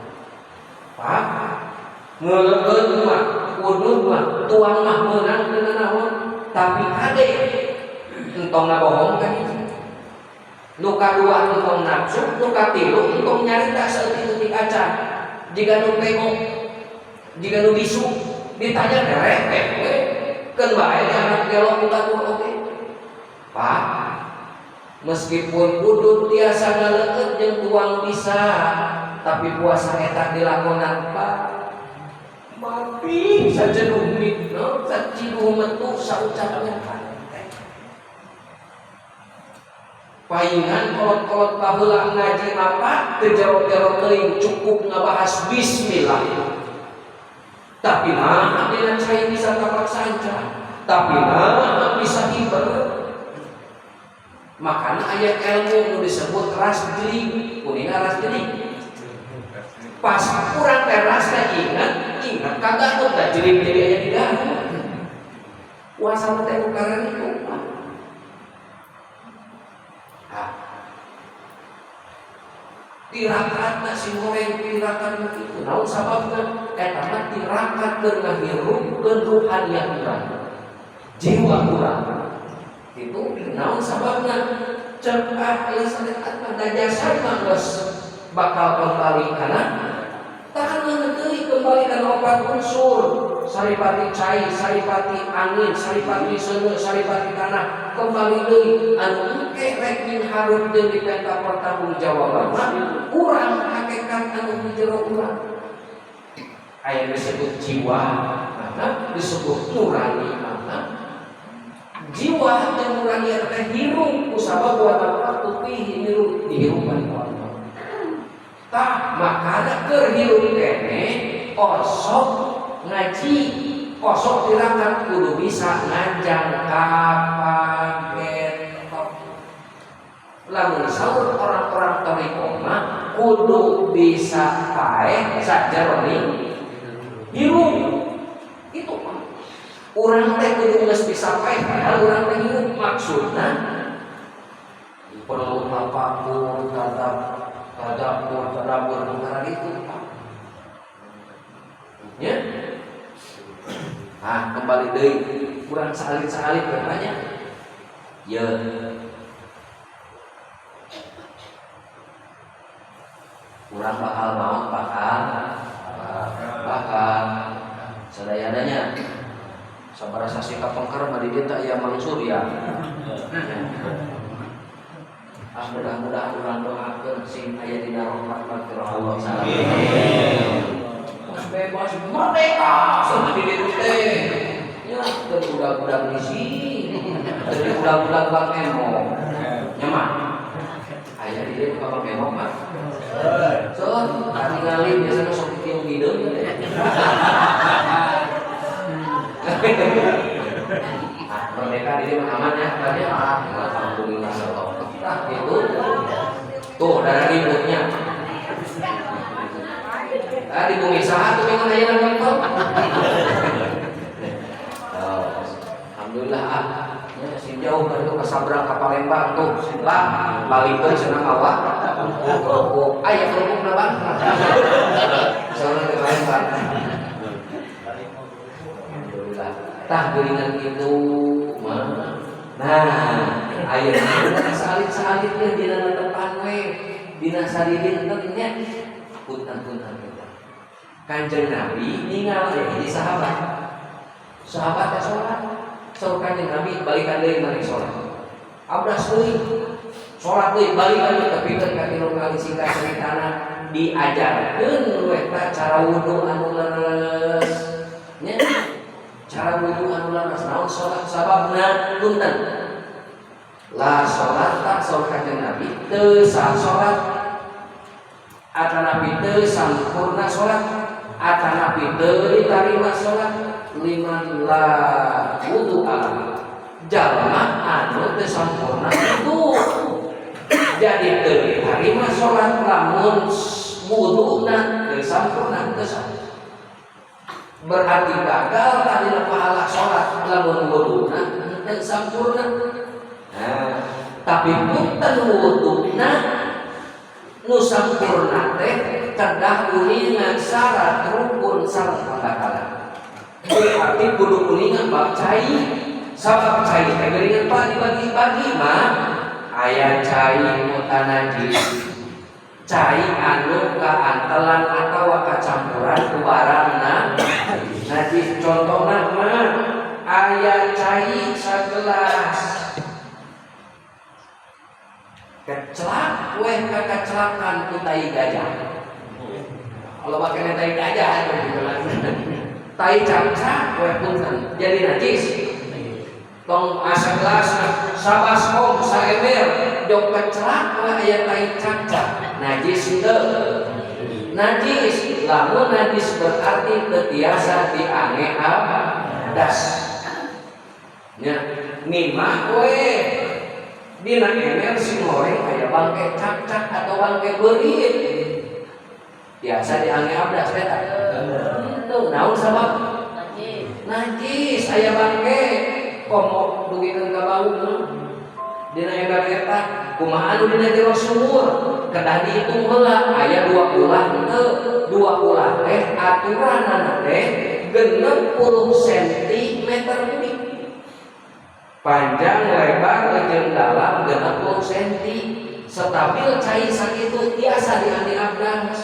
S1: Pak, ngeuleun mah, udud mah, tuang mah meunang teu naon, tapi kade entong ngabohong kan itu. Nu kadua entong nafsu, nu katilu entong nyarita saeutik-eutik acan. Jiga nu pengok, jiga nu bisu, ditanya derek we. Keun bae anak gelok ku batur oge. Pak, meskipun udud tiasa ngaleueut jeung tuang bisa, tapi puasa eta dilakonan Pak mati sajenuh mitno, saciduh metu saucapnya Pak. Paingan kolot-kolot baheula ngaji apa teu jero-jero teuing cukup ngabahas bismillah. Tapi nah dina cai bisa tapak sanca, tapi nah bisa hiber. Makana aya ilmu nu disebut ras jeli, kuninga ras jeli. Pas kurang teh ras teh ingat, ingat kagak da jeli jadi aya di dalam. Puasa teh karena itu. Tirakat si goreng tirakat itu naon sababna eta mah tirakat keur ngahirupkeun ruhaniah urang, jiwa urang itu naon sababna cek ahli syariat mah da jasad mah geus bakal kembali kana tahan deui kembali kana opat unsur saripati cai, saripati angin, saripati seuneu, saripati tanah kembali deui anu engke rek hareup deui dipenta pertanggungjawaban mah urang hakikat anu di jero urang aya disebut jiwa maka disebut nurani maka jiwa dan nurani eta teh hirup kusabab wa nafaqtu fihi hirup dihirupan ku Allah. Tah makana keur hirup keneh osok ngaji osok tirakat kudu bisa nganjang kapagetok. Lamun saur orang-orang thoriqoh mah kudu bisa paeh sajeroning hirup. Itu mah urang teh kudu geus bisa paeh padahal urang teh hirup maksudna perlu tafakur, tadabbur, tadabbur karena itu Pak. Ya. Ah, kembali deui kurang salit-salit katanya. Ya. Kurang bakal maut bakal masyarakat sadayananya sabaraha sasi kapengker mah di dieu teh aya Mang Surya. Ah, mudah-mudahan urang doakeun sing aya dina rahmat magfirah Allah. Amin. Bebas merdeka sama di dieu teh. Ya, teu budak-budak misi. Teu budak-budak Bang Emo. Nya mah. Aya di dieu ka Bang Emo mah. So, katingali biasanya sok tiung hideung teh. Merdeka di dieu mah aman ya, kan ya. Alhamdulillah. Nah, gitu. Tuh, darah ributnya. Ah, di bumi saha tuh pengen aya nonton. Oh, alhamdulillah ah. Ya, si jauh kan itu ke sabrang ke Palembang tuh. Lah, balikeun cenah mawa kerupuk. Aya kerupukna Bang. Soalnya ke Palembang. Alhamdulillah. Tah geuningan kitu mah. Nah, ayeuna salit-salitnya dina netepan we, dina sadidinten nya punten-punten kita. Kanjeng Nabi ningal aya hiji sahabat. Sahabat teh salat. Saur Kanjeng Nabi balikan deui maneh salat. Abdas deui. Salat deui balikan deui tapi kan katilu kali singkat ceritana diajarkeun we tah cara wudu anu leres. Nya cara wudu anu leres naon salat sababna punten. La salat tak saur Kanjeng Nabi teu sah salat atanapi teu sampurna salat atanapi teu ditarima salat liman la wudu ala jalma anu teu sampurna wudu jadi teu ditarima salat lamun wuduna teu sampurna teu sah berarti gagal tadina pahala salat lamun wuduna teu sampurna. Nah, tapi punten wuduna nu sampurna teh kedah uningan syarat rukun sareng pembatalan. Berarti kudu uningan bab cai. Sabab cai teh geuningan Pak dibagi-bagi mah aya cai mutanajis. Cai anu kaantelan atawa kacampuran ku barangna najis. Contohna mah aya cai sagelas kecelak weh kekecelakan ku tai gajah. Kalau pakai tai gajah tai cakcak weh punten jadi najis. Tong asa gelas sabaskom saember jok kecelak weh aya tai cakcak najis henteu. Najis lamun najis berarti teu tiasa diange abdas. Nya nimah weh dina ember si goreng aya bangke cakcak atau bangke beurit biasa diange abdas eta henteu naon sabab najis aya bangke komo dugikeun ka bau dina ember eta kumaha anu dina jero sumur kedah dihitung heula aya dua ulah henteu dua ulah teh aturanana teh 60 cm kubik panjang lebar jeung dalam 60 cm stabil cai sakitu tiasa diange abdas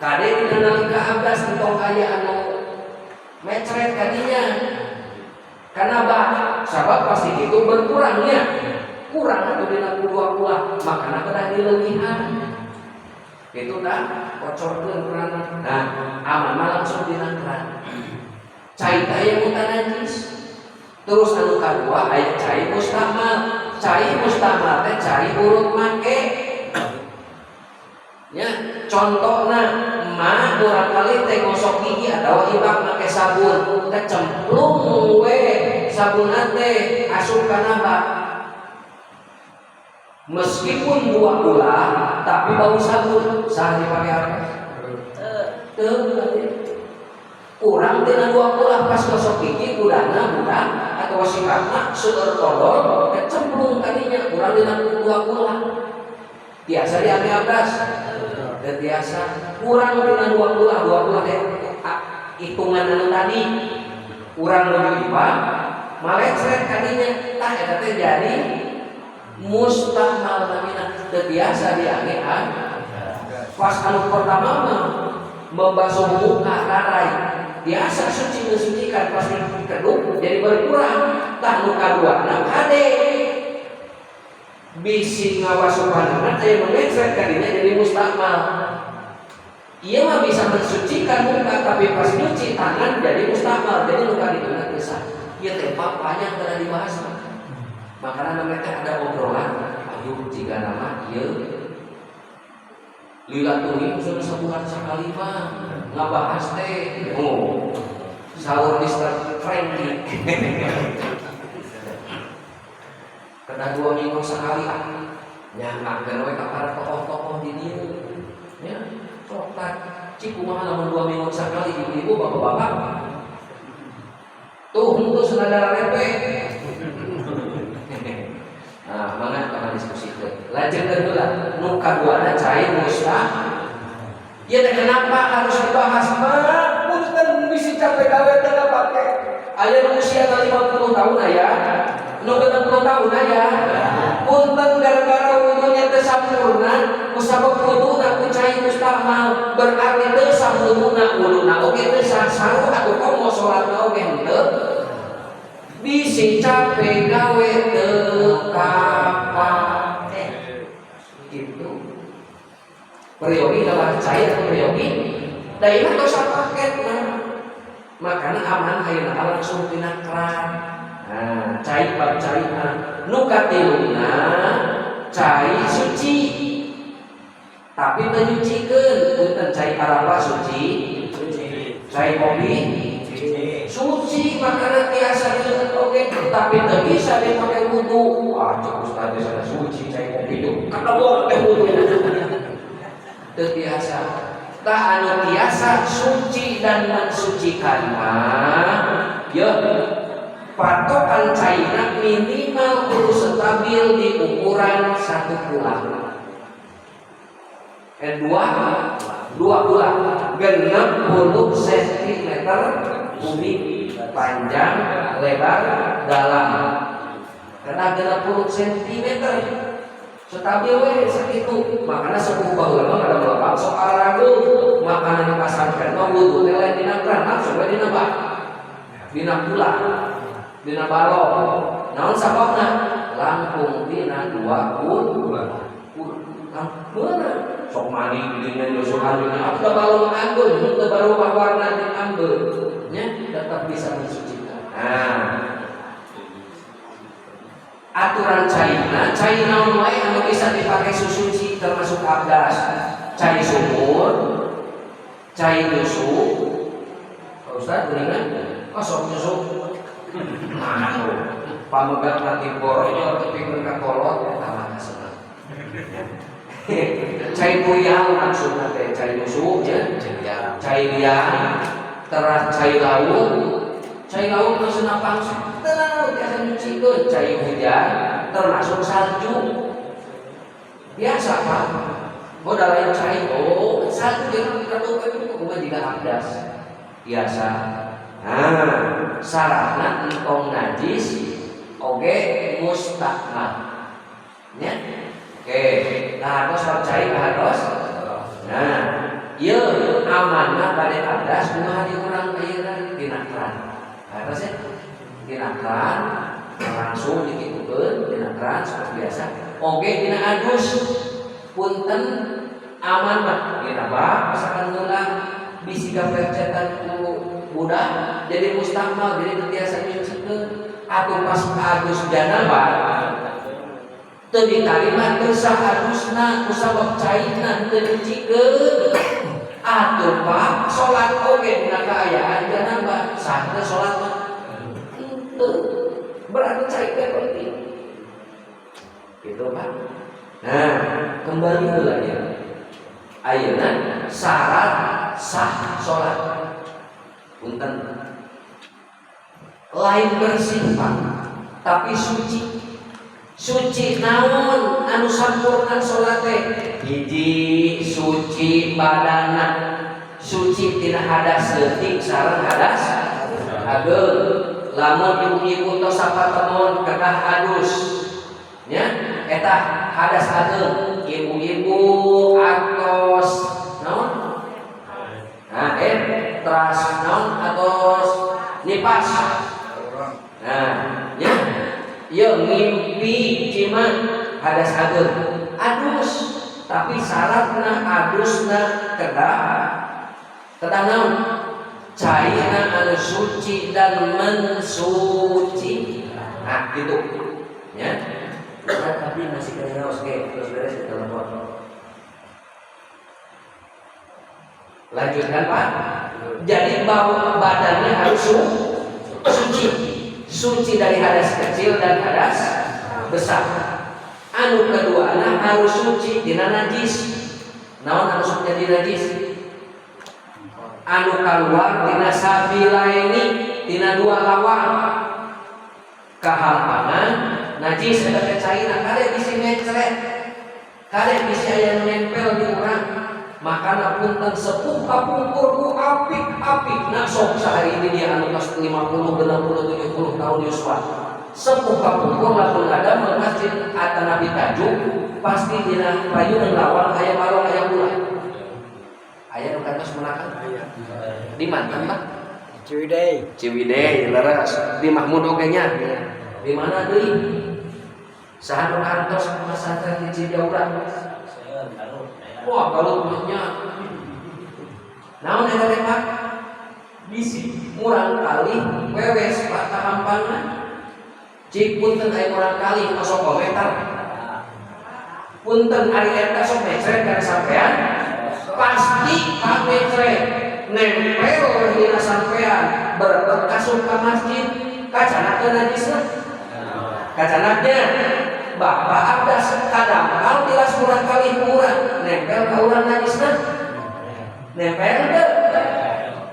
S1: kade dina nalika abdas entong kaya anu mecret kadinya karena bah sabab pasti itu berkurangnya kurang atau dina dua ulah makana kedah dileuwihan itu dah kocorkeun keran. Nah aman mah langsung dina keran cai teh aya mutanajis. Terus anu kadua aya cai mustamal. Cai mustamal teh cai urut make. Nya contohna mah murangkalih teh gosok gigi atawa ibak make sabun kecemplung we sabunna teh asup kana bak. Meskipun dua ulah tapi bau sabun sah dipake apa? Teu. Kurang tina dua ulah pas gosok gigi udahna budak atau sikapna seueur kodor kecemplung tadinya kurang dina dua ulah biasa diambil abdas dan biasa kurang dina dua ulah teh hitungan anu tadi kurang lebih lima malecret kadinya tah eta teh jadi mustahmal namina teu biasa diange pas anu pertama mah Membasuh muka rarai biasa suci mensucikan, pas dikeduk jadi berkurang. Tah, nu kadua na kade bisi ngawasuh pandangan aya mencret kadinya jadi mustakmal. Iya mah bisa mensucikan muka, tapi pas nyuci tangan jadi mustakmal, jadi luka itu teu sah. Ieu teh banyak telah dibahas mah. Makanya mereka ada obrolan, ayo jika nama ieu lila tuli sudah sebulan sekali mah ngabahas teh. Oh, sahur Mister Frankie kena 2 minggu sekali ah nyangkakeun we ka para tokoh-tokoh di dieu nya. Sok tah, cik, kumaha lamun 2 minggu sekali ibu-ibu, bapak-bapak tuh henteu senadar repe. Nah, mana kita diskusikan. Lanjutkan dulu. Nu kaduana cai mustah. Ya teh, kenapa harus dibahas? Mah, punten, bisi capek gawe teh pake. Aya nu usia 50 tahun aya, nu 60 tahun aya. Punten, gara-gara wudunya teu sampurna, kusabab wuduna ku cai mustakmal, berarti teu sah wuduna, wuduna oge teu sah, sarua atuh komo salatna oge henteu. Bisi capek gawe teu kapake gitu. Peryogi dalam cai atau peryogi da ieu mah tos paket mah. Makanya aman ayeuna langsung tina keran. Nah, cai bab cai mah. Nu katiluna cai suci tapi teu nyucikeun. Punten, cai kalapa suci? Cai kopi suci, makanya tiasa dileut oge, tapi teu bisa dipakai wudu. Ah, cek ustaz sana suci cai kopi itu, kada teh wudu teu tiasa. Tah, anu tiasa suci dan mensucikan mah ya patokan caina minimal kudu stabil di ukuran satu kulah, dua dua kulah, 60 cm kubik panjang, lebar, dalam, karena 60 cm stabil we sakitu. Makanya sepuh baheula mah kada melepak sok ragu. Makanan di pasantren mah wudu teh lain dina keran, langsung we dina bak, dina kulah, dina balong. Naon sababna? Langkung dina dua kulah mana sok mandi dina nyosokan dina apa balong anggur henteu barubah warna di ambeul nya, tetap bisa mensucikan. Nah, aturan caina, cai naon wae anu bisa dipakai susuci termasuk abdas: cai sumur, cai nyusu. Pak Ustaz geuningan, oh sok nyusu. Nah, pamegat nanti borojol tepikeun ka kolot eta mah kaseneng. Cai puyang maksudna teh cai nyusu nya, cai liang, teras cai laut. Cai laut maksudna pangsu tenang biasa nyucikeun, cai hujan termasuk salju biasa, Pak. Oh, da lain cai, oh salju dia mah dikatukeun itu kumaha jiga abdas biasa. Nah, syaratna entong najis oge mustakmal nya. Oke, nah hartos cai hartos. Nah, ieu amanna bade abdas kumaha di urang ayeuna? Dina keran. Hartos ya, dina keran langsung dikitukeun dina keran seperti biasa. Oge dina adus, punten, aman mah dina bak misalkan heula bisi kapercetan ku budak jadi mustakmal, jadi teu tiasa nyucikeun, atau pas adus janabah teu ditarima, teu sah adusna kusabab caina teu nyucikeun. Atuh Pak, salat oge dina kaayaan janabah sah teu salat mah? Henteu. Berarti cai teh penting gitu, Pak. Nah, kembali heula ya, ayeuna syarat sah salat. Punten, lain bersih, Pak, tapi suci. Suci naon anu sampurna salat teh? Hiji, suci badana, suci tina hadas leutik sareng hadas ageung. Lamun ibu-ibu tos sapatemon kedah adus nya, eta hadas ageung. Ibu-ibu atos naon? Atos naon atos nipas. Nah, ya. Ieu ngimpi cima hadas ageung. Adus, tapi syaratna adusna kedah kedah naon? Caina anu suci dan mensuci. Nah, gitu. Ya. Nah, tapi masih kena ngaos ge, terus beres di telepon. Lanjutkan, Pak. Jadi bau badannya harus suci. Suci dari hadas kecil dan hadas besar. Anu kedua nah harus suci dina najis. Naon anu sok jadi najis? Anu kaluar dina sabilaini, dina dua lawang. Kahampangan najis eta teh cairna kade bisi mencret. Kade bisi aya nu nempel di urang. Makana punten sepuh kapungkur ku apik-apik nah sok sehari ini dia anu tos 50, 60, 70 tahun yuswa. Sepuh kapungkur lamun ada masjid atanapi tajuk pasti dina payunan lawang aya balong aya bulan. Aya nu kantos menakan? Di mana, Pak?
S2: Ciwidey.
S1: Ciwidey leres. Di Mahmud oge nya. Di mana deui? Saha nu kantos pesantren di Cijaura? Wah, kalau nya. Naon eta teh, Pak? Bisi murang kali wewes Pak kahampangan. Cik punten aya murang kali osok komentar. Punten ari eta sok mencret kana sampean. Pasti Pak mencret nempel dina sampean berebet asup ka masjid kacana teu najisna. Kacanaknya bapak abdas kadangkal tilas murang kali urang nempel ka urang najisna. Nempel teu?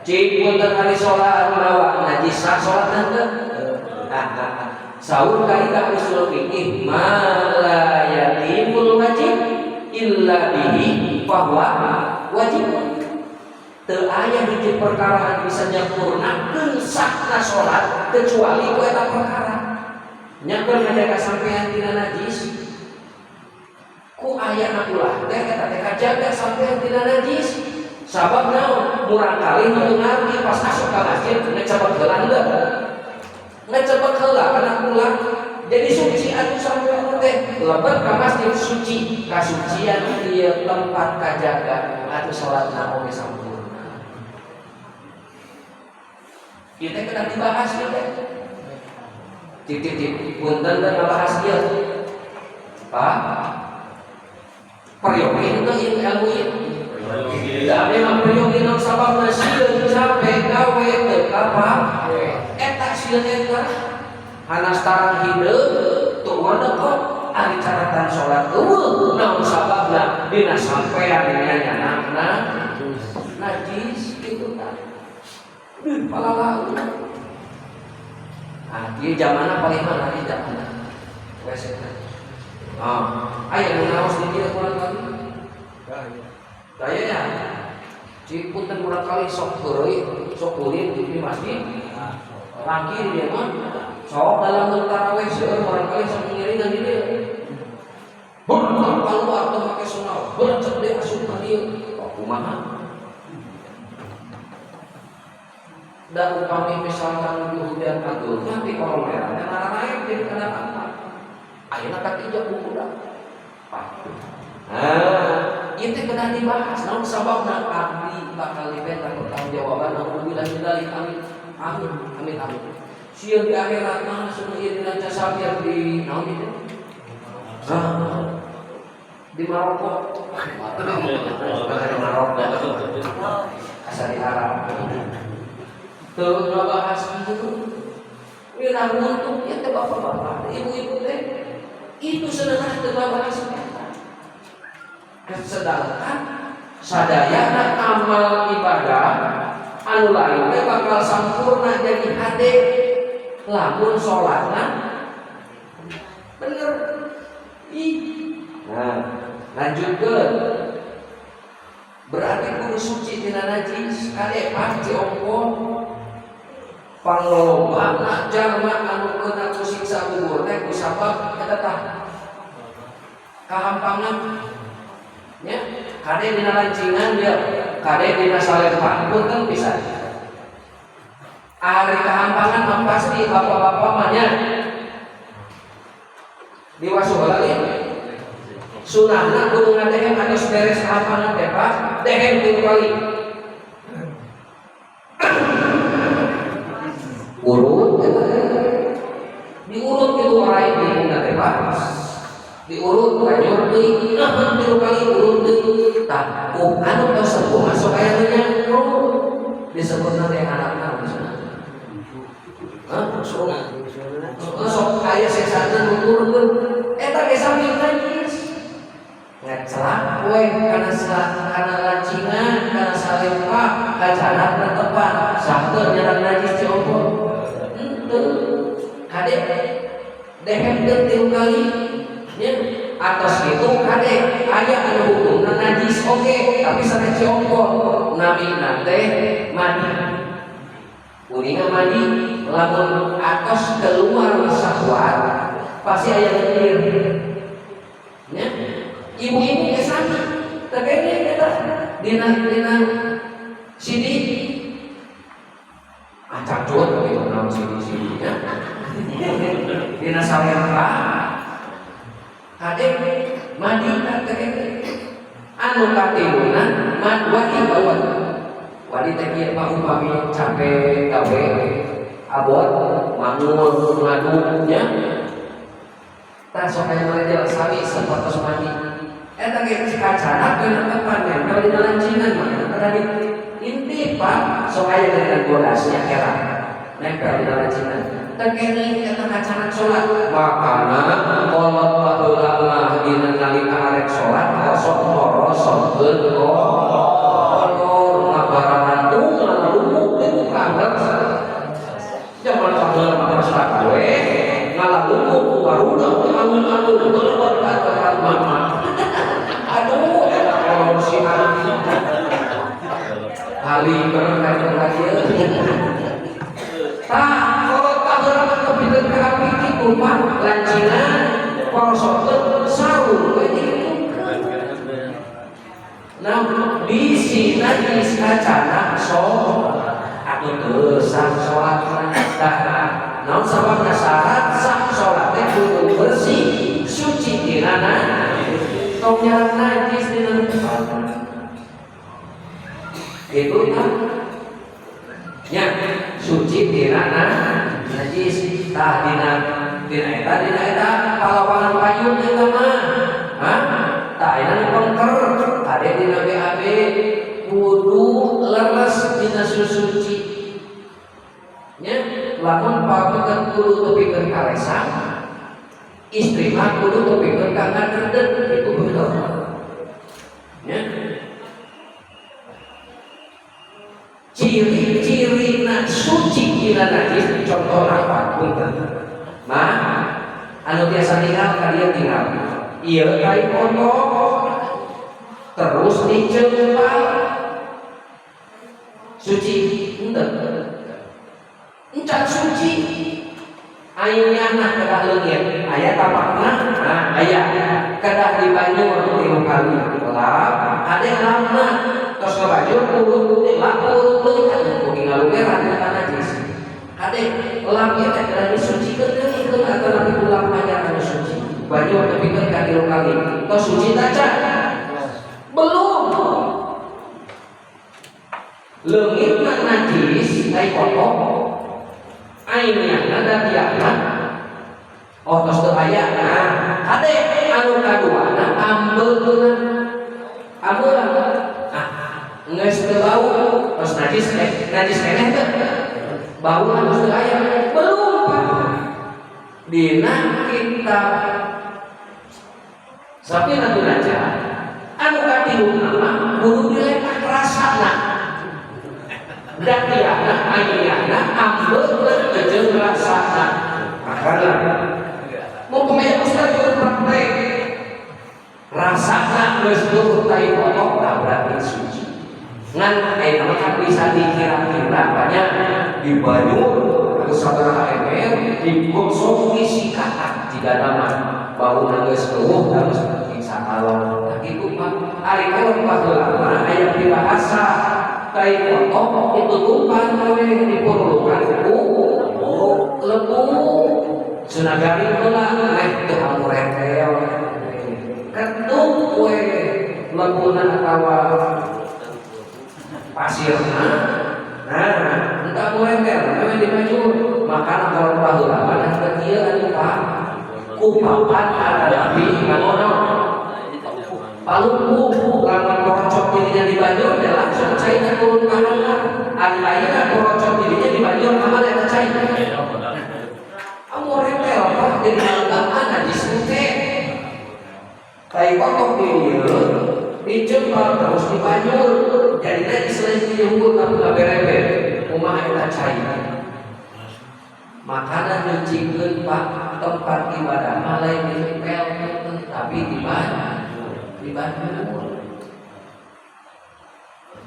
S1: Cik punten ari salat mawa najis sah salat teu? Saur kaidah usul fikih ma la yatimul wajib illa bihi fahuwa wajib. Teu aya hiji perkara anu bisa nyampurnakeun sahna salat kecuali ku eta perkara. Nyakeun ngajaga sampean tina najis. Ku ayana ulah teh eta teh kajaga sampean tina najis. Sabab naon? Murang kali nu ngarti pas asup ka masjid ngecebek heula henteu. Ngecebek heula kana ulah jadi suci atuh sampean teh lebet ka masjid suci, kasucian ieu tempat kajaga atuh salatna oge sampurna. Ieu teh kedah dibahas ieu teh. Cik-cik punten teh ngabahas ieu. Pak, peryogi henteu ieu ilmu ieu. Da memang peryogi naon sababna sieun capek gawe teu kapake. Eta sieun eta hanas tarang hideung tuh kok ari caratan salat eueuh naon sababna dina sampean nyanakna najis kitu tah. Duh palalaun. Ah, ieu zamanna paling mana ieu zamanna? WC teh. Ah, aya nu ngaos di dieu kurang kali. Daya nya. Cik punten murang kali sok heureuy, sok ulin di masjid. Laki di dieu mah sok dalam tarawih seueur murang kali sok ngiringan di dieu. Bentar keluar teu make sunau, berecek deui asup ka dieu. Kok kumaha? Dan upami misalkan di hujan ageung mah di kolong merah teh naranaek jadi kana tempat. Ayeuna katijak ku budak. Nah, ieu teh kedah dibahas naon sababna abdi bakal dipenta pertanggungjawaban naudzubillah min dzalik amin. Amin amin amin. Sieun di akhirat mah sun ieu dina casabir di naon ieu teh? Ah, di Maroko. Di Maroko. Asa di Arab. Teu ngabahas kitu. Wirang untuk ya teh bapak-bapak, ibu-ibu teh itu sebenarnya teu ngabahas eta. Sedangkan sadayana amal ibadah anu lain teh bakal sampurna jadi hade lamun salatna bener. Ih. Nah, lanjutkeun. Berarti kudu suci tina najis kade panci ongko panglobana jalma anu kena ku siksa kubur teh ku sabab eta tah kahampangan nya kade dina lancingan dia kade dina salempan punten pisan Ari kahampangan mah pasti bapak-bapak mah nya diwasuh heula ge. Sunahna kudu ngadehem atos beres kahampangan teh Pak, dehem tilu kali. Urut eta teh. Diurut kitu orai bingungna teh Pak. Diurut banjur deui, nah tilu kali urut deui. Tah, anu tos sepuh mah sok aya nu nyangkruk. Disebutna teh anakna misalnya. Hah? Sok sok aya sesana nuturkeun eta ge sami najis. Ngacelak we kana kana lancingan, kana salempa, kacanakna tepat. Sah teu nyarang najis ciompol? Henteu. Kade dehem teu tilu kali nya atos kitu kade aya anu hukumna najis oge tapi sanes ciompol namina teh mandi. Kuninga mandi lamun atos keluar syahwat pasti aya lendir. Nya ibu-ibu ge sami teu kene eta dina dina sidi acangcut gitu naon sidi-sidi nya dina salempa kade mandi teh kene anu katiluna wadi bawa wadi teh kieu mah upami capek gawe abot mangul ngaduk nya tah sok aya mah sami sapertos mandi eta ge kacanak we tepan nempel dina lancingan mah eta tadi inti Pak sok aya dina godasnya era nempel dina lancingan teh kene eta kacanak salat makana kolot baheula mah dina nalika arek salat kosok morosokkeun kolor ngabarangan ngalumuk di kamar zaman baheula mah salat we ngalalumuk barudak anu-anu keluar ka mama. Aduh, eta kolor si Anu. Kali berkali ieu. Tah, kolot baheula mah tepikeun ka api kitu mah lancingan porosokkeun sarung we dikitukeun. Nah, bisi najis kacana so atuh teu sah salatna. Tah, naon sababna syarat sah salat teh kudu bersih, suci tina tong nyarang najis dina tempat. Itu kan nya suci tina najis tah dina dina eta palawangan payun eta mah. Hah? Tah ayeuna nu pengker kade dina BAB kudu leres dina susuci. Nya lamun pameget kudu tepikeun ka lesang, istri mah kudu tepikeun ka ngadredeg itu bener. Nya ciri-cirina suci dina najis contoh apa punten mah anu biasa tinggal ka dieu tinggal ieu kai kotor terus diceupal suci henteu encan suci ayeuna kedah leungit aya tapakna nah aya kedah dibanyur tilu kali lap ade lamna tos ngabajur urut lap urut deui atuh kudu ngalumeran ka najis kade lap ieu teh kedah disucikeun deui keun atau nabi ulang anyar anu suci banyur tepikeun ka tilu kali tos suci taca belum leungitna najis ai kotor ainiahna datiahna oh tos teu aya nah kade anu kaduana ambeuna ambeuna ah geus teu bau tos najis najis keneh teu bau tos teu aya belum Pak dina kitab Safinatun Najah anu katiluna mah kudu diletak rasana datiahna ainiahna ambeuna jeung rasana makana mau pemain ustaz kudu praktek rasana geus leuwih tai kotor tah berarti suci ngan ayeuna mah kan bisa dikira-kira banyak di banyu anu sabaraha ember digosok disikatan jigana mah bauna geus leuwih geus insyaallah. Nah kitu Pak ari kolot baheula mah aya pirahasa Tai kotok ditutupan we dipurulukan ku lebu. Cenah garing heula meh teu anu retel. Ketuk we lebuna atawa pasirna. Nah, entah anu retel we dibajur. Makana kalau baheula mah da kieu atuh Pak. Ku papan ada di ngono. Palumpuh lamun korocok dirinya di banjur teh langsung caina turun ka handap. Ari ayeuna korocok dirinya di banjur ka mana eta cai? Amu retel Pak jadi algaan najis teh. Tai kotok di dieu dijempal terus di banjur. Jadi najis lain di unggul tapi ngabereber. Kumaha eta cai? Makanan nyucikeun Pak tempat ibadah mah lain dipel tapi di banjur.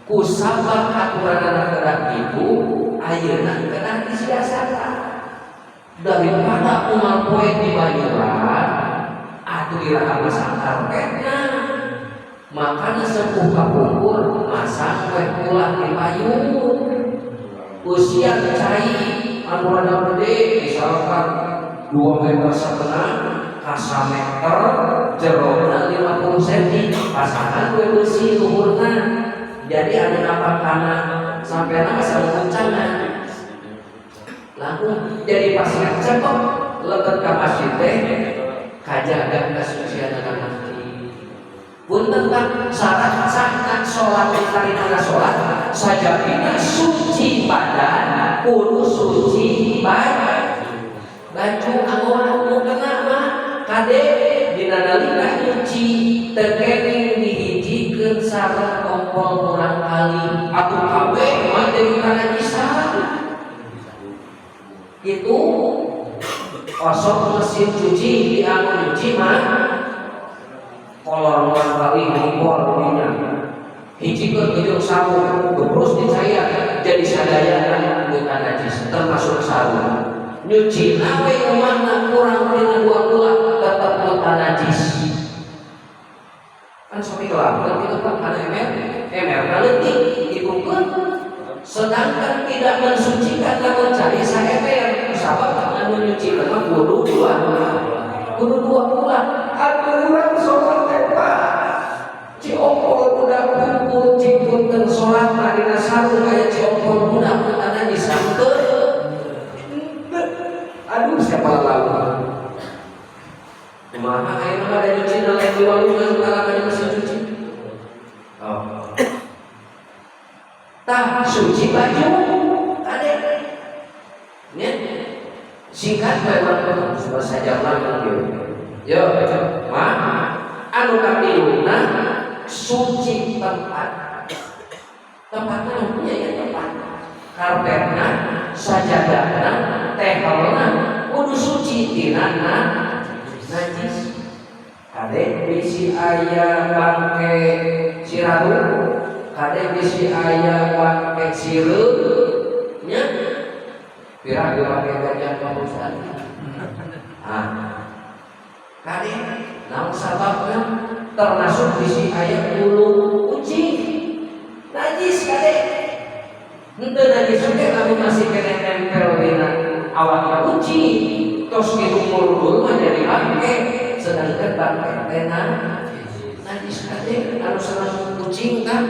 S1: Kusabab aturanana kedah kitu ayeuna kedah disiasatan. Daripada unggal poe di banjuran atuh iraha masang karpetna. Makana sepuh kapungkur masang we ulah di payun. Usia cai anu rada gede misalkan 2,5 meter ka sameter jerona 50 cm pasangan we beusi luhurna. Jadi anu napak kana sampai nama sareng langsung jadi pas cepet lebet ka masjid teh kajaga kesucian masjid. Punten Pak, syarat sahna salat diterima salat sajabina suci badan kudu suci baju. Baju anu nu kena mah kade dina nalika nyuci teu kenging dihijikeun sareng kompol murang kali atuh kabeh mah deui kana jisan. Itu osok mesin cuci di anu nyuci mah kolor murang kali ngompol dinya hijikeun jeung sarung gebrus dicaya jadi sadayana bukan najis termasuk sarung. Nyuci nawe umahna kurang dina 2 bulan tetap bukan najis. Kan sok dikelapkeun kitu Pak kana emer, emer leutik dikukeun. Sedangkan tidak mensucikan lamun cai saemer sabab anu nyuci mah kudu 2 bulan. Atuh urang salat teh Pak ciompol budak kumpul cing punten salat mah dina sarung aya ciompol budak kana najis henteu. Aduh siapa lalu. Kumaha ayeuna mah da nyuci lain di walungan kalangan mesin cuci. Oh. Tah suci baju kade. Nya singkat bae urang sudah sajam lagi kieu. Yo, mah anu katiluna suci tempat. Tempatna punya ya tempat. Karpetna, sajadahna, tehelna kudu suci tina najis. Kade bisi aya bangke siraru, kade bisi aya bangke sireut nya. Pira ge bangke gajah Pak Ustaz. Ah. Kade naon sababna termasuk bisi aya bulu kucing. Najis kade. Henteu najis oge lamun masih keneh nempel dina awakna kucing. Tos kitu murul mah jadi bangke, sedangkan bangke teh najis kade anu seneng kucing kan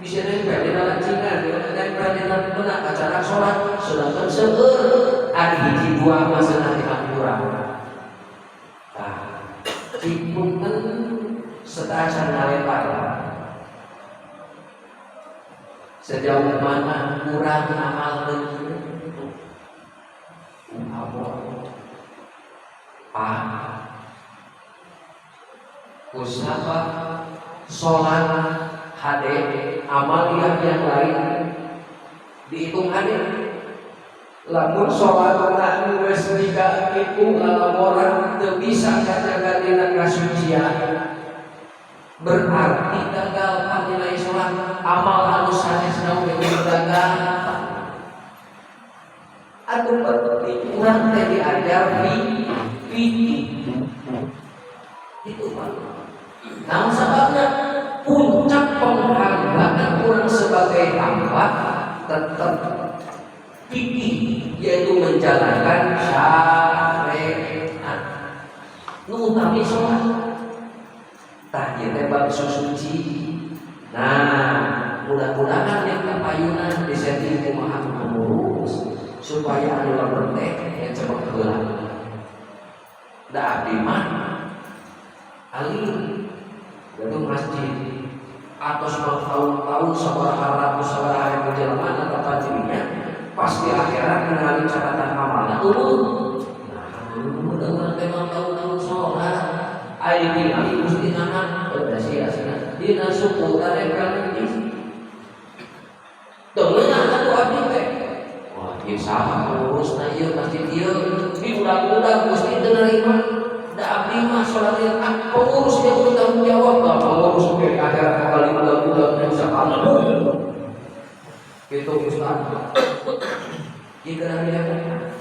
S1: bisa nempel dina lancingan, nempel dina benak acara salat, sedangkan seueur ari hiji dua mah cenah dihampura. Tah, cipunten sateuacan ngalempar. Sejauh mana kurang amal kieu? Pak, kusaba sholat hade amaliyah yang lain dihitung hade. Lamun sholat anu geus jiga kitu lalamoran teu bisa kajaga dina kasucian, berarti gagal nilai sholat. Amal anu sanesna oge gagal. Atuh penting urang teh diajar fikih. Itu Pak. Naon sababna? Puncak penghargaan urang sebagai Tetap fikih, yaitu menjalankan syariat. Nu utami sholat. Tah ieu teh bab susuci. Nah, mudah-mudahan yang kapayunan disetting kumaha pengurus supaya anu lebet teh yang cepet heula. Da abdi mah alim gedung masjid atau tahun-tahun sabaraha ratus sabaraha ribu jelema netepan dirinya pasti akhirat ningali catatan amalna eueuh. Nah, eueuh teh mah tahun-tahun sholat aya ningali Gusti nana udah sih asina dina suku tanempel najis. Teu meunang atuh abdi teh. Wah, ieu saha pengurusna ieu masjid ieu diudag-udag Gusti teu narima. Da abdi mah salat ieu ah pengurus yang bertanggung jawab, bah pengurus di akhirat bakal diudag-udag dan sakamu. Gitu Ustaz. Ieu geura dilakukan.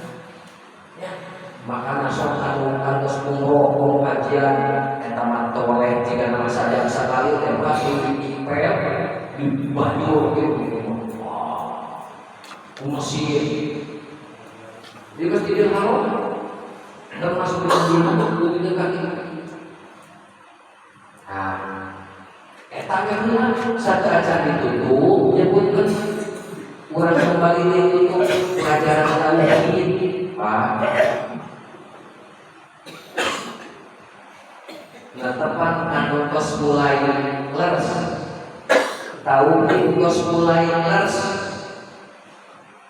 S1: Ya, makana sok anu kantos umroh kajian eta mah toleh jika nama sajam sakali teh mah di ipel di banjur gitu. Wah. Ku Mesir. Di Masjidil Haram termasuk di Madinah di kaki. Nah, eta ge heula sateuacan ditutup nyebutkeun urang kembali ditutup pelajaran tauhid, Pak. Netepan anu tos mulai leres. Tauhid tos mulai leres.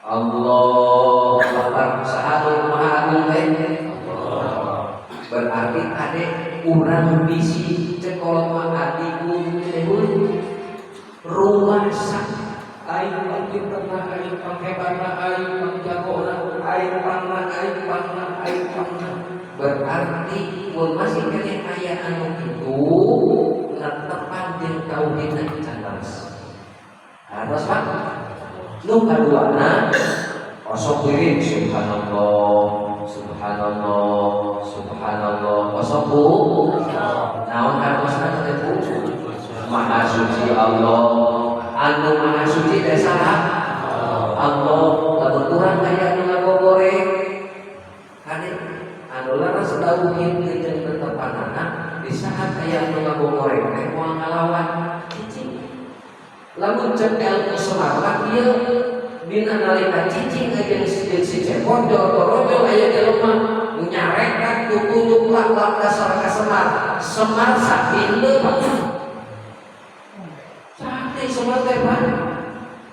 S1: Allah Akbar, saha nu Maha Agung teh? Berarti ade urang bisi cek kolot mah adigung teh rumah sak aing pangpinterna, aing panghebatna, aing pangjagona, aing pangna, aing pangna, aing pangna. Berarti mun masih keneh aya anu kitu netepan jeung tauhidna can leres. Hartos Pak? Nu kaduana osok wirid subhanallah, subhanallah, subhanallah. Osok bu? Naon hartosna teh Bu? Maha suci Allah. Anu maha suci teh saha? Allah. Lamun urang aya anu ngagogoreng kade anu leres tauhid jeung tetepanana di saat aya anu ngagogoreng teh moal ngalawan cicing. Lamun cek ilmu Semar mah ieu dina nalika cicing jeung si cepot jorojol aya jelema nu nyarekan tutup lak-lak dasar ka Semar. Semar sakti henteu Pak? Sakti Semar teh Pak.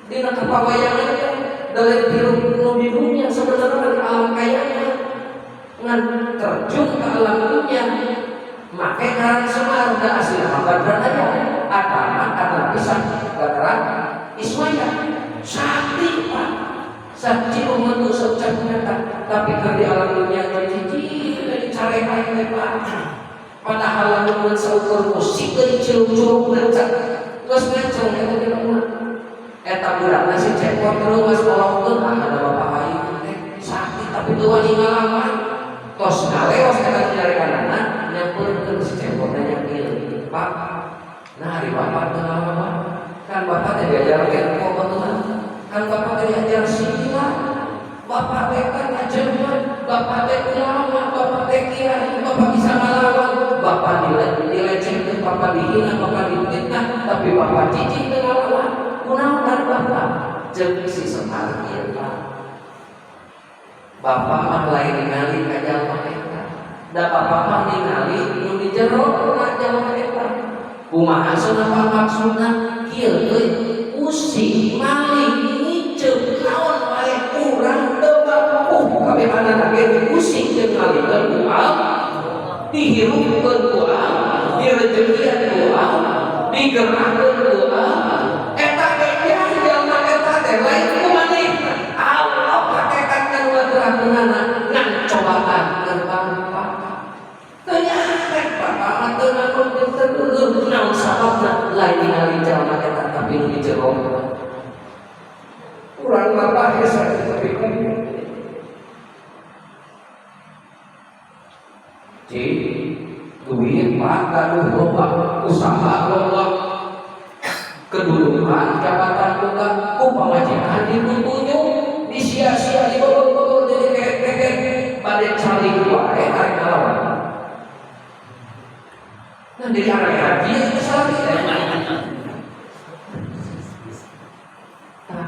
S1: Dina kapawayangan teh dari hirup nu di dunia sebenarnya dari alam kayanya ngan terjun ke alam dunia make ngaran Semar da asli mah Badran aja atama atau pisah Badran Ismaya sakti Pak. Sakti memenuh secara nyata tapi keur di alam dunia cicing dicarekan teh Pak. Padahal lamun saukur musik deui ciluk-ciluk ngaca geus ngaceng eta jelema eta budak si cepot terus geus ngolongkeun ah ada bapak aing teh sakti tapi teu wani ngalaman tos ngaleos eta nyarekanana nyampeurkeun si cepot nanya kieu Pak. Nah hari bapak teu ngalaman kan bapak teh diajar tempo baheula kan bapak teh diajar sila bapak teh kan ajeman bapak teh ulama bapak teh kiai bapak bisa ngalawan bapak dilecehkeun bapak dihina bapak difitnah tapi bapak cicing teu ngalawan kunaon dari bapak jeung si Semar ieu Pak. Bapak mah lain ningali ka jalma eta da bapak mah ningali nu di jero na jalma eta kumaha cenah Pak maksudna kieu euy usik maling ngiceup naon wae urang teu mampu kabehanana ge diusik jeung malikeun ku Allah dihirupkeun ku Allah direjekian ku Allah digerakkeun ku Allah eta ge jalma eta teh lain ku manehna Allah hakekat kan ngagerakkeunana ngan cobaan keur bapak teu nyarek bapak mah teu nganggo teu naon sababna lain ningali jalma eta tapi nu di jero urang bapak hese tapi cik duit Pak gaduh loba usaha loba kedudukan jabatan boga ku pamajikan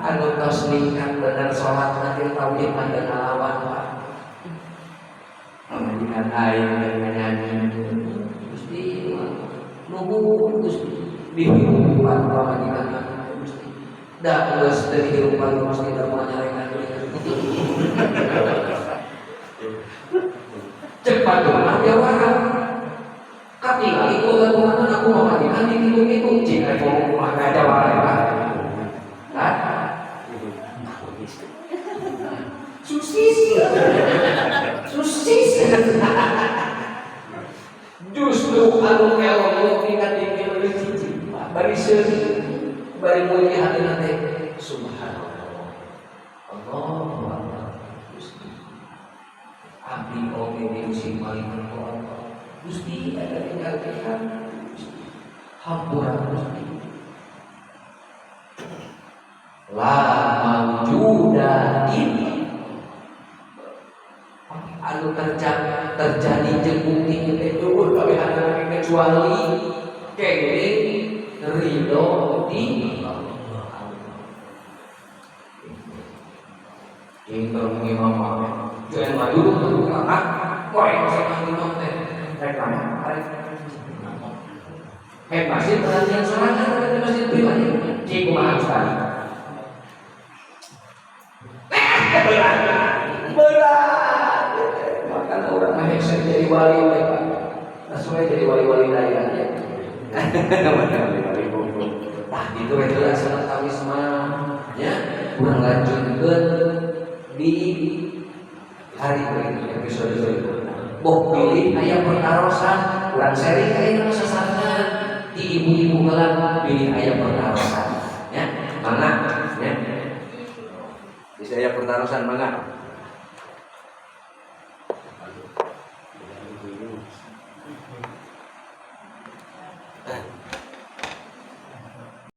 S1: Anu tos ningkat bener sholat nanti tauhid mah teu ngalawan, Pak. Pamajikan aing nyanyi, Gusti, nuhun Gusti, dihirupan pamajikan Gusti. Da geus teu dihirupan Gusti da moal nyarekan. Cek batur mah jawara. Katingali ku baturan aku pamajikan dikitu-kitu cik rek ngomong kumaha ka jawara eta. Hah? Susis. Susis. Justru anu melong tingkat tinggi lebih cici. Bari seuri, bari muji hatina teh subhanallah. Allahu akbar. Gusti. Abdi oge diusir maling ku Allah. Gusti ada tinggal kita. Gusti. Hampura Gusti. La maujuda ini anu terjadi jeung bukti teh eueuh kabehanana kecuali kenging ridho di Allah. Inter imam mah jangan maju karena poe sama imam teh rek lama arek hek masjid perhatian sorangan di masjid pribadi cik kumaha Ustaz. Berat berat makan orang mah hese jadi wali we Pak. Sesuai jadi wali-wali daya ya. Wali-wali bobo. Tah gitu we heula salat tamis mah nya urang lanjutkeun di hari berikutnya episode berikutnya. Boh pilih aya pertarosan urang sharing ka ieu sasarengan di ibu-ibu heula pilih aya pertarosan ya. Mangga ya. Bisa aya pertarosan mangga.